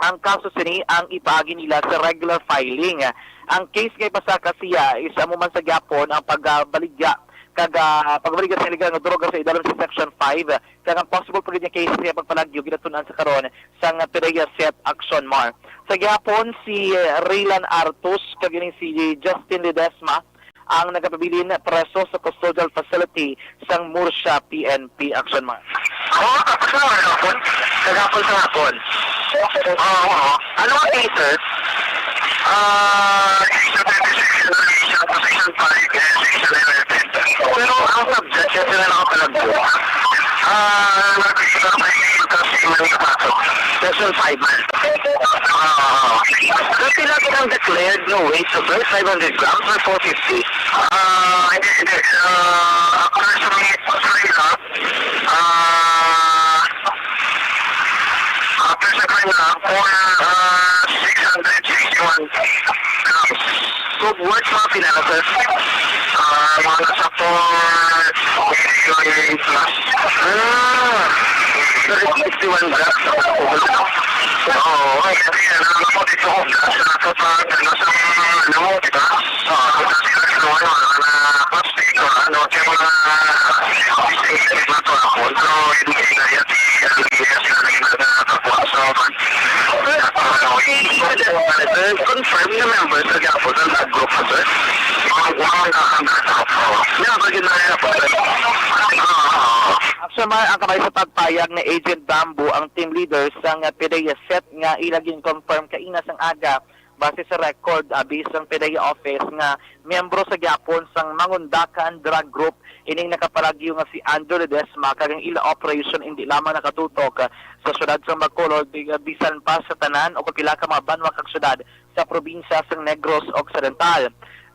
ang kaso sini ang ipaagi nila sa regular filing. Ang case nga ipasaka siya is amo man sa gyapon ang pagbaligya kag, ah, pagbaligya sa illegal nga droga sa idalom sa Section five, kag ang possible pa gid nga case nga pagpalagyo ginatun-an sa karon sang PDEA SET, Action Mar. Sa gihapon, si, eh, Raylan Artus kag ini si Justin Ledesma ang nagapabilin preso sa custodial facility sang Murcia P N P, Action Mar. Oo, tapos na, ano po? Kagapon sa hapon. Oo, oo. Ano ang case, sir? Ah, case of position five and section eleven. Pero ang subject, kasi na nakapalag po. Ah, nag-extra may kasi man yung pasok. Section five man. Ah, dati lagi nang declared, no, weight of five hundred grams or four fifty. Ah, hindi, hindi. Ah, after sa mga, ah, after sa kanya, for, ah, six hundred sixty-one grams. So, worth mga pila na, sir? Ah, mga nasa four million plus. Ah, sixty-one grams. Oo, kasi ano, ano po, dito ko, sa, sa, sa, ano, sa, ano, di ba? Ah, sa, sa, ano, ano, na, plastic, or ano, yung mga, mga to ako. Pero, hindi na yan, hindi na sila naging nagkakakuha. So, Sir, confirm na member sa Gapo sa drug group, sir? Mga, mga nakakandak ako. Yeah, bagay na kaya po, sir. Ah, Action Mar, ang kamay sa pagpayag ni Agent Bamboo, ang team leader sang PDEA SET nga ila gin-confirm kaina sang aga, base sa record, ah, based sang PDEA office nga miyembro sa gyapon sang Mangundakan Drug Group ining nakapalagyo nga si Andrew Ledesma, kag ang ila operation indi lamang nakatutok, ah, sa siyudad sang Bacolod, bi-, bisan pa sa tanan o kapila ka mga banwa kag siyudad sa probinsya sang Negros Occidental.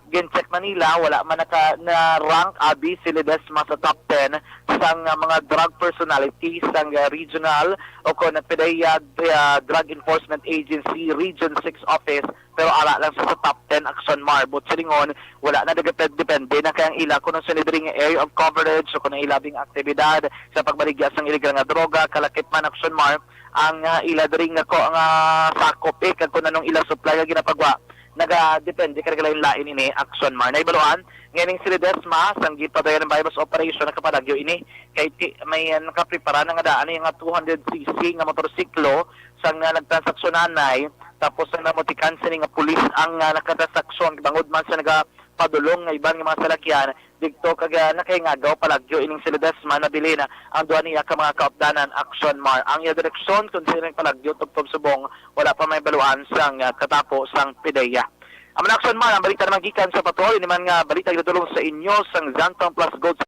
Gin-check man nila, wala man naka, na-rank abi si Ledesma sa top ten sang, ah, mga drug personality sang, ah, regional o kon PDEA, ah, Drug Enforcement Agency Region six Office, pero ara lang sa, sa top ten, Action Mar. But silingon, wala na, depende, depende na kay ang ila kung ano sila diri nga area of coverage o kung ang ila bing aktibidad sa pagbaligya sang illegal nga droga, kalakip man, Action Mar, ang, ah, ila diri nga ko, nga sakop, eh, kag kung anong ila supply nga ginapagwa. Nagadepende kag lain-lain ini, Action Mar. Nahibaluan nga ining si Ledesma, sang ginpadayon ang buy-bust operation, nakapalagyo ini kay ti-, may, ah, nakaprepara na nga daan nga two hundred C C nga motorsiklo sang, ah, nagtransaksyon anay, tapos ang namutikan sini nga pulis ang, ah, nakatransaksyon, bangod man sa nagapadulong nga iban nga mga salakyan didto, kag, ah, nakaingagaw palagyo ining si Ledesma. Nabilin ang duha niya ka mga kaupdanan, Action Mar. Ang iya direksyon kung sino ang palagyo tubtob subong, wala pa mahibaluan sang, ah, katapo sang PDEA. Amo na, Action Mar, ang balita naman gikan sa patrol. Ini man nga balita ginadul-ong sa inyo sang Zantong Plus Gold.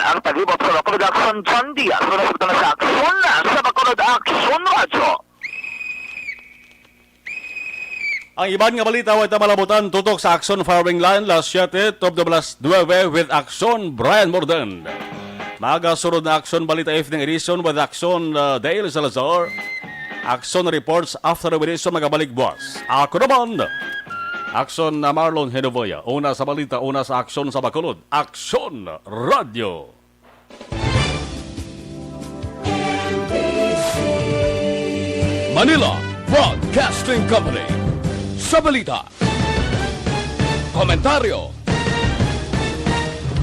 Ang tagibuot sa Bacolod Aksyon, John Diaz. Muna sa butang sa Aksyon, sa Bacolod Aksyon Radyo. Ang iban nga balita, way ta malabutan, tutok sa Aksyon Firing Line, las siete, twelve to las nuebe, with Aksyon Brian Morden. Magasunod na Aksyon Balita Evening Edition with Aksyon, uh, Dale Salazar. Aksyon Reports Afternoon Edition, magabalik buwas. Ako naman, Aksyon na Marlon Henovoya. Una sa balita, una sa aksyon sa Bacolod. Aksyon Radio. Manila Broadcasting Company. Sa balita, komentaryo,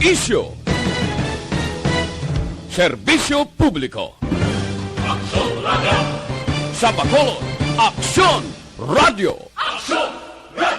isyu, serbisyo publiko. Aksyon Radio. Sa Bacolod, Aksyon Radio. Aksyon Radio.